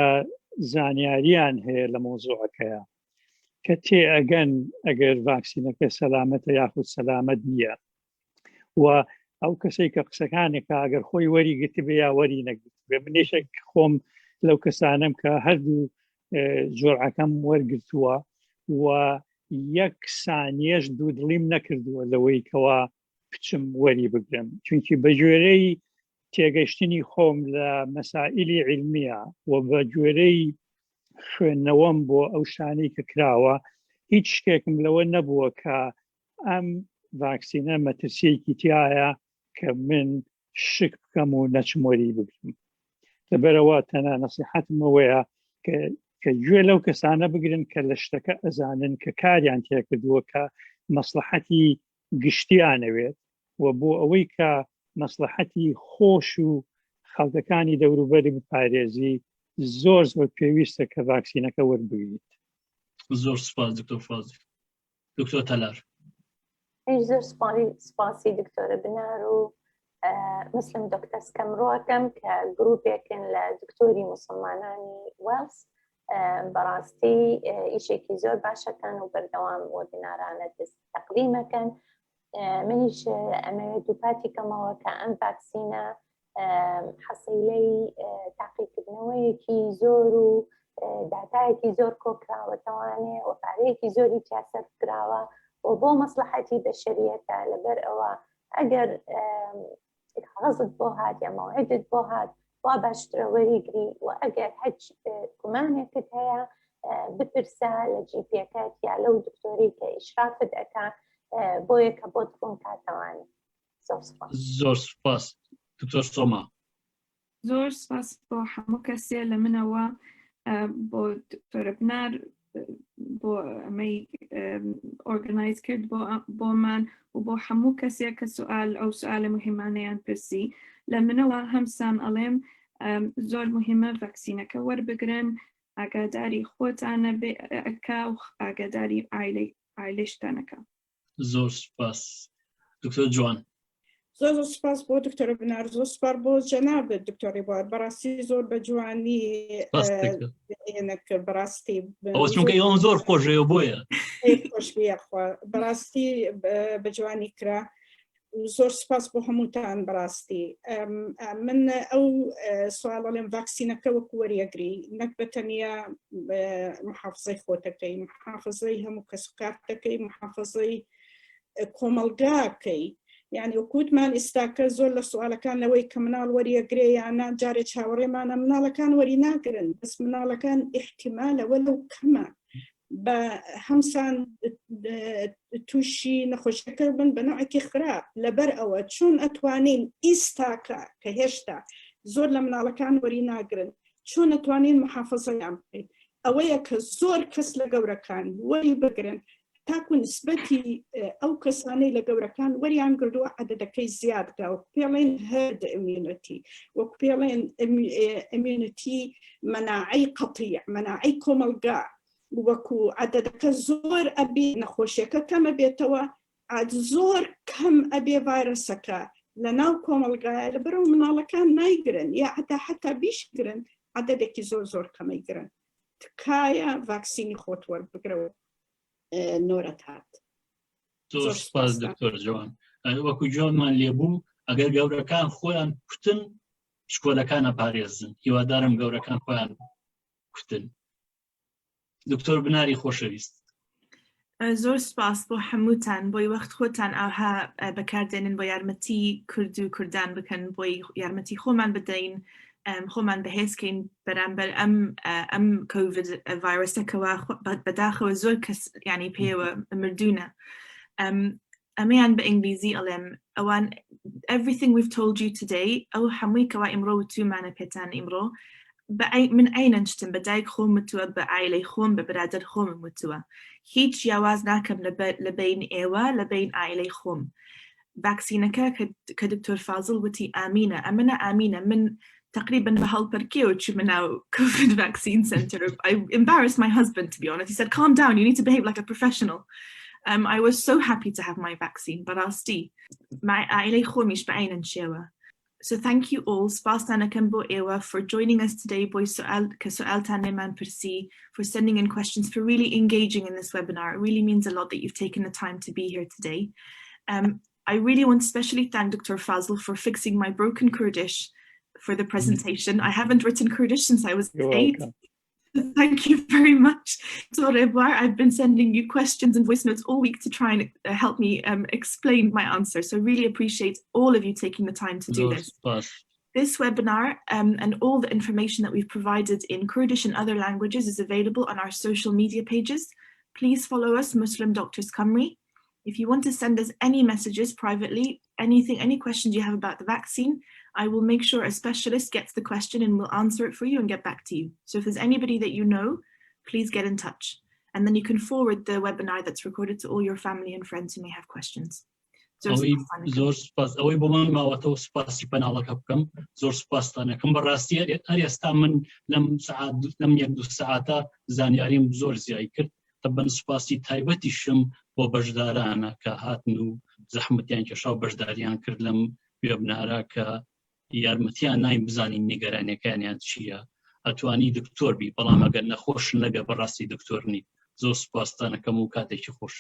زانیاریان هەیە لە مۆزوعەکەیە کە تێ ئەگەن ئەگەر ڤاکسینەکە سەلامەتە یاخود سەلامەت نییە و ئەو کەسێک کە قسەکانێکە ئەگەر خۆی وەری گرتبێ یا وەری نەگرتبێ منێشێک خۆم لەو کەسانم کە هەردوو جۆرعەکەم وەرگتووە و یەک سانیەش دوودڵیم نەکردووە لەوەی کەوا بچم وەری بگرم چونکی بە گوێرەی تێگەشتنی خۆم لە مەسائلی علمیە و بە گوێرەی خوێندنەوەم بۆ ئەو شانەی کە کراوە هیچ شتێکم لەوە نەبووە کە ئەم ڤاکسینە مەترسیەکی تایە کە من شک بکەم و نەچم وەری بگرم لەبەرەوە تەنها نەسیحەتمەوەیە کە گوێ لەو کەسانە بگرن کە لە شتەکە ئەزانن کە کاریان تێکردووە کە مەسلحەتی گشتیانەوێت و بۆ ئەوەی کە مەسلحەتی خۆش و خەڵکەکانی دەوروبەری بپارێزی زۆر زۆر پێویستە کە ڤاکسینەکە وەربگریت. زۆر سپاس دکتۆر فازیل. دکتۆر تەلار. زۆر سپاسی دکتۆرە بنار و مسلم دکتەس کەمڕۆکەم کە گروپێکن لە دکتۆری مسلمانانی وێڵس بەڕاستی ئیشێکی زۆر باشەکەن و بەردەوام وەبینارانە تەقدیمەکەن منیش ئەمەوێت دووپاتی کەمەوە کە ئەم ڤاکسینە حەسیلەی تاقیکردنەوەیەکی زۆر و داتایەکی زۆر کۆکراوەتەوانێ و پارەیەکی زۆری تیا سەرف کراوە و بۆ مەسلحەتی بەشەریەتە لەبەر ئەوە ئەگەر غەزت بۆ هات یا مەوعدت بۆ هات وا باشترە وەریگری و ئەگەر هەچ گومانێکت هەیە بپرسە لە GP ەکەت یا لەو دکتۆری کە ئیشرافت ئەکا بۆیە کە بۆت ڕوون کاتەوانێ زۆر سپاس دکتۆر سۆما زۆر سپاس بۆ هەموو کەسێ لە منەوە بۆ دکتۆرە بنار بۆ ئەمەی organize کرد بۆ بۆمان و بۆ هەموو کەسێک کە سوال ئەو سوالە مهمانەیان پرسی لە منەوە هەمسان ئەڵێم زۆر مهمە ڤاکسینەکە وەربگرن ئاگاداری خۆتانە ئەکا و ئاگاداری ئایلەی ئایلەشتانەکە زۆر سوپاس دکتۆر جوان. زۆر زۆر سپاس بۆ دکتۆرە بنار زۆر سپار بۆ جەنابت دکتۆر ڕێبوار بەڕاستی زۆر بە جوانی کرد بەڕاستی ئەوە چونکە ئێوەم زۆر خۆشەوە بۆیە خۆشبیەخوا بەڕاستی بە جوانی کرا. زۆر سپاس بۆ هەمووتان بەڕاستی من ئەو سوالڵێم ڤاکسینەکە وەکو وەریەگری نەک بە تەنیا محافزەی خۆتەکەی محافزەی هەموو کەس و کارتەکەی محافزەی کۆمەڵگاکەی یعنی وەکوتمان ئیستاکە زۆر لە سوالەکان لەوەی کە مناڵ وەریەگرێ یانە جارێ چاوەڕێمانە مناڵەکان وەری ناگرن بەس مناڵەکان احتیمالە وەلو کەمە بە هەمسان تووشی نەخۆشیەکە بن بە نەوعێکی خراپ لەبەر ئەوە چۆن ئەتوانین ئیستاکە کە هێشتا زۆر لە مناڵەکان وەری ناگرن چۆن ئەتوانین محافظەیان بکەین ئەوەیە کە زۆر کەس لە گەورەکان وەری بگرن تاکو نسبەتی ئەو کەسانەی لە گەورەکان وەریان گردووە عەدەدەکەی زیاد بکە وەک پێڵێن herd immunity وەک پێڵێن immunity مەناعەی قەتیع مەناعەی کۆمەڵگا وەکو عەدەدەکە زۆر ئەبێ نەخۆشیەکە کەمە بێتەوە زۆر کەم ئەبێ ڤایرەسەکە لە ناو کۆمەڵگایە لەبەرەوە مناڵەکان نایگرن یا حتا حتا بیشگرن عەدەدێکی زۆر زۆر کەمەی گرن تکایە ڤاکسینی خۆت وەربگرەوە نۆرەت هات. زۆر سپاس دکتۆر جوان وەکو جوانمان لێبوو ئەگەر گەورەکان خۆیان کوتن شکۆلەکانە پارێزن هیوادارم گەورەکان خۆیان کوتن دکتۆر بناری خۆشەویست زۆر سپاس بۆ هەمووتان بۆی وەخت خۆتان ئاها بەکاردێنن بۆ یارمەتی کورد و کوردان بکەن بۆی یارمەتی خۆمان بدەین خۆمان بەهێزکەین بەرامبەر ئەم ئەم کۆڤید ڤایرۆسەکەەوە بەداخەوە زۆر کەس ینی پێوە مردوونە ئەمەیان بە ئینگلیزی ئەڵێم ئەوان everything we've told you today ئەو هەمووی کەوا ئیمڕۆ وتومانە پێتان ئیمڕۆ من عینەن شتم بە دایک خۆم وتووە بە عایلەی خۆم بە برادەر خۆمم وتووە هیچ جیاواز ناکەم لە بین ئێوە لە بین عایلەی خۆم ڤاکسینەکە کە دکتۆر فازڵ وتی ئامینە ئەمنە ئامینە من تقریبا بە هەڵپەرکێوە چوومە ناو COVID vaccine center I embarrassed my husband to be honest he said calm down you need to behave like a professional um, I was so happy to have my vaccine بەڕاستی عائلەی خۆمیش بە عینەن شێوە So thank you all سپاستان ئەکەم بۆ ئێوە for joining us today بۆی سوال کە سوالتان لێمان پرسی for sending in questions for really engaging in this webinar it really means a lot that you've taken the time to be here today um, I really want to specially thank Dr. Fazl for fixing my broken Kurdish for the presentation I haven't written Kurdish since I was You're eight welcome. Thank you very much. So Rebwar, I've been sending you questions and voice notes all week to try and uh, help me um, explain my answer. So really appreciate all of you taking the time to do زۆر this. سپاس This webinar um, and all the information that we've provided in Kurdish and other languages is available on our social media pages. Please follow us, Muslim Doctors Cymru. If you want to send us any messages privately, anything, any questions you have about the vaccine, I will make sure a specialist gets the question and will answer it for you and get back to you. So if there's anybody that you know, please get in touch. And then you can forward the webinar that's recorded to all your family and friends who may have questions. زۆر ئەوەی سپاستان ئەکەم. زۆر سپاس ئەوەی بۆ من ماوەتەوە سپاسی پەناڵەکە بکەم زۆر سپاستانەکەم بەڕاستی هەر ئێستا من لەم سعات لەم یەک دوو سعاتە زانیاریم زۆر زیای کرد تەبەن سوپاسی تایبەتیشم بۆ بەشدارانە کە هاتن و زەحمەتیان کێشا و بەشداریان کرد لەم وێبنارە کە یارمەتیان ناین بزانین نیگەرانیەکانیان چییە ئەتوانی دکتۆر بی بەڵام ئەگەر نەخۆش نەبێ بەڕاستی دکتۆر نی زۆر سوپاستانەکەم و کاتێکی خۆش.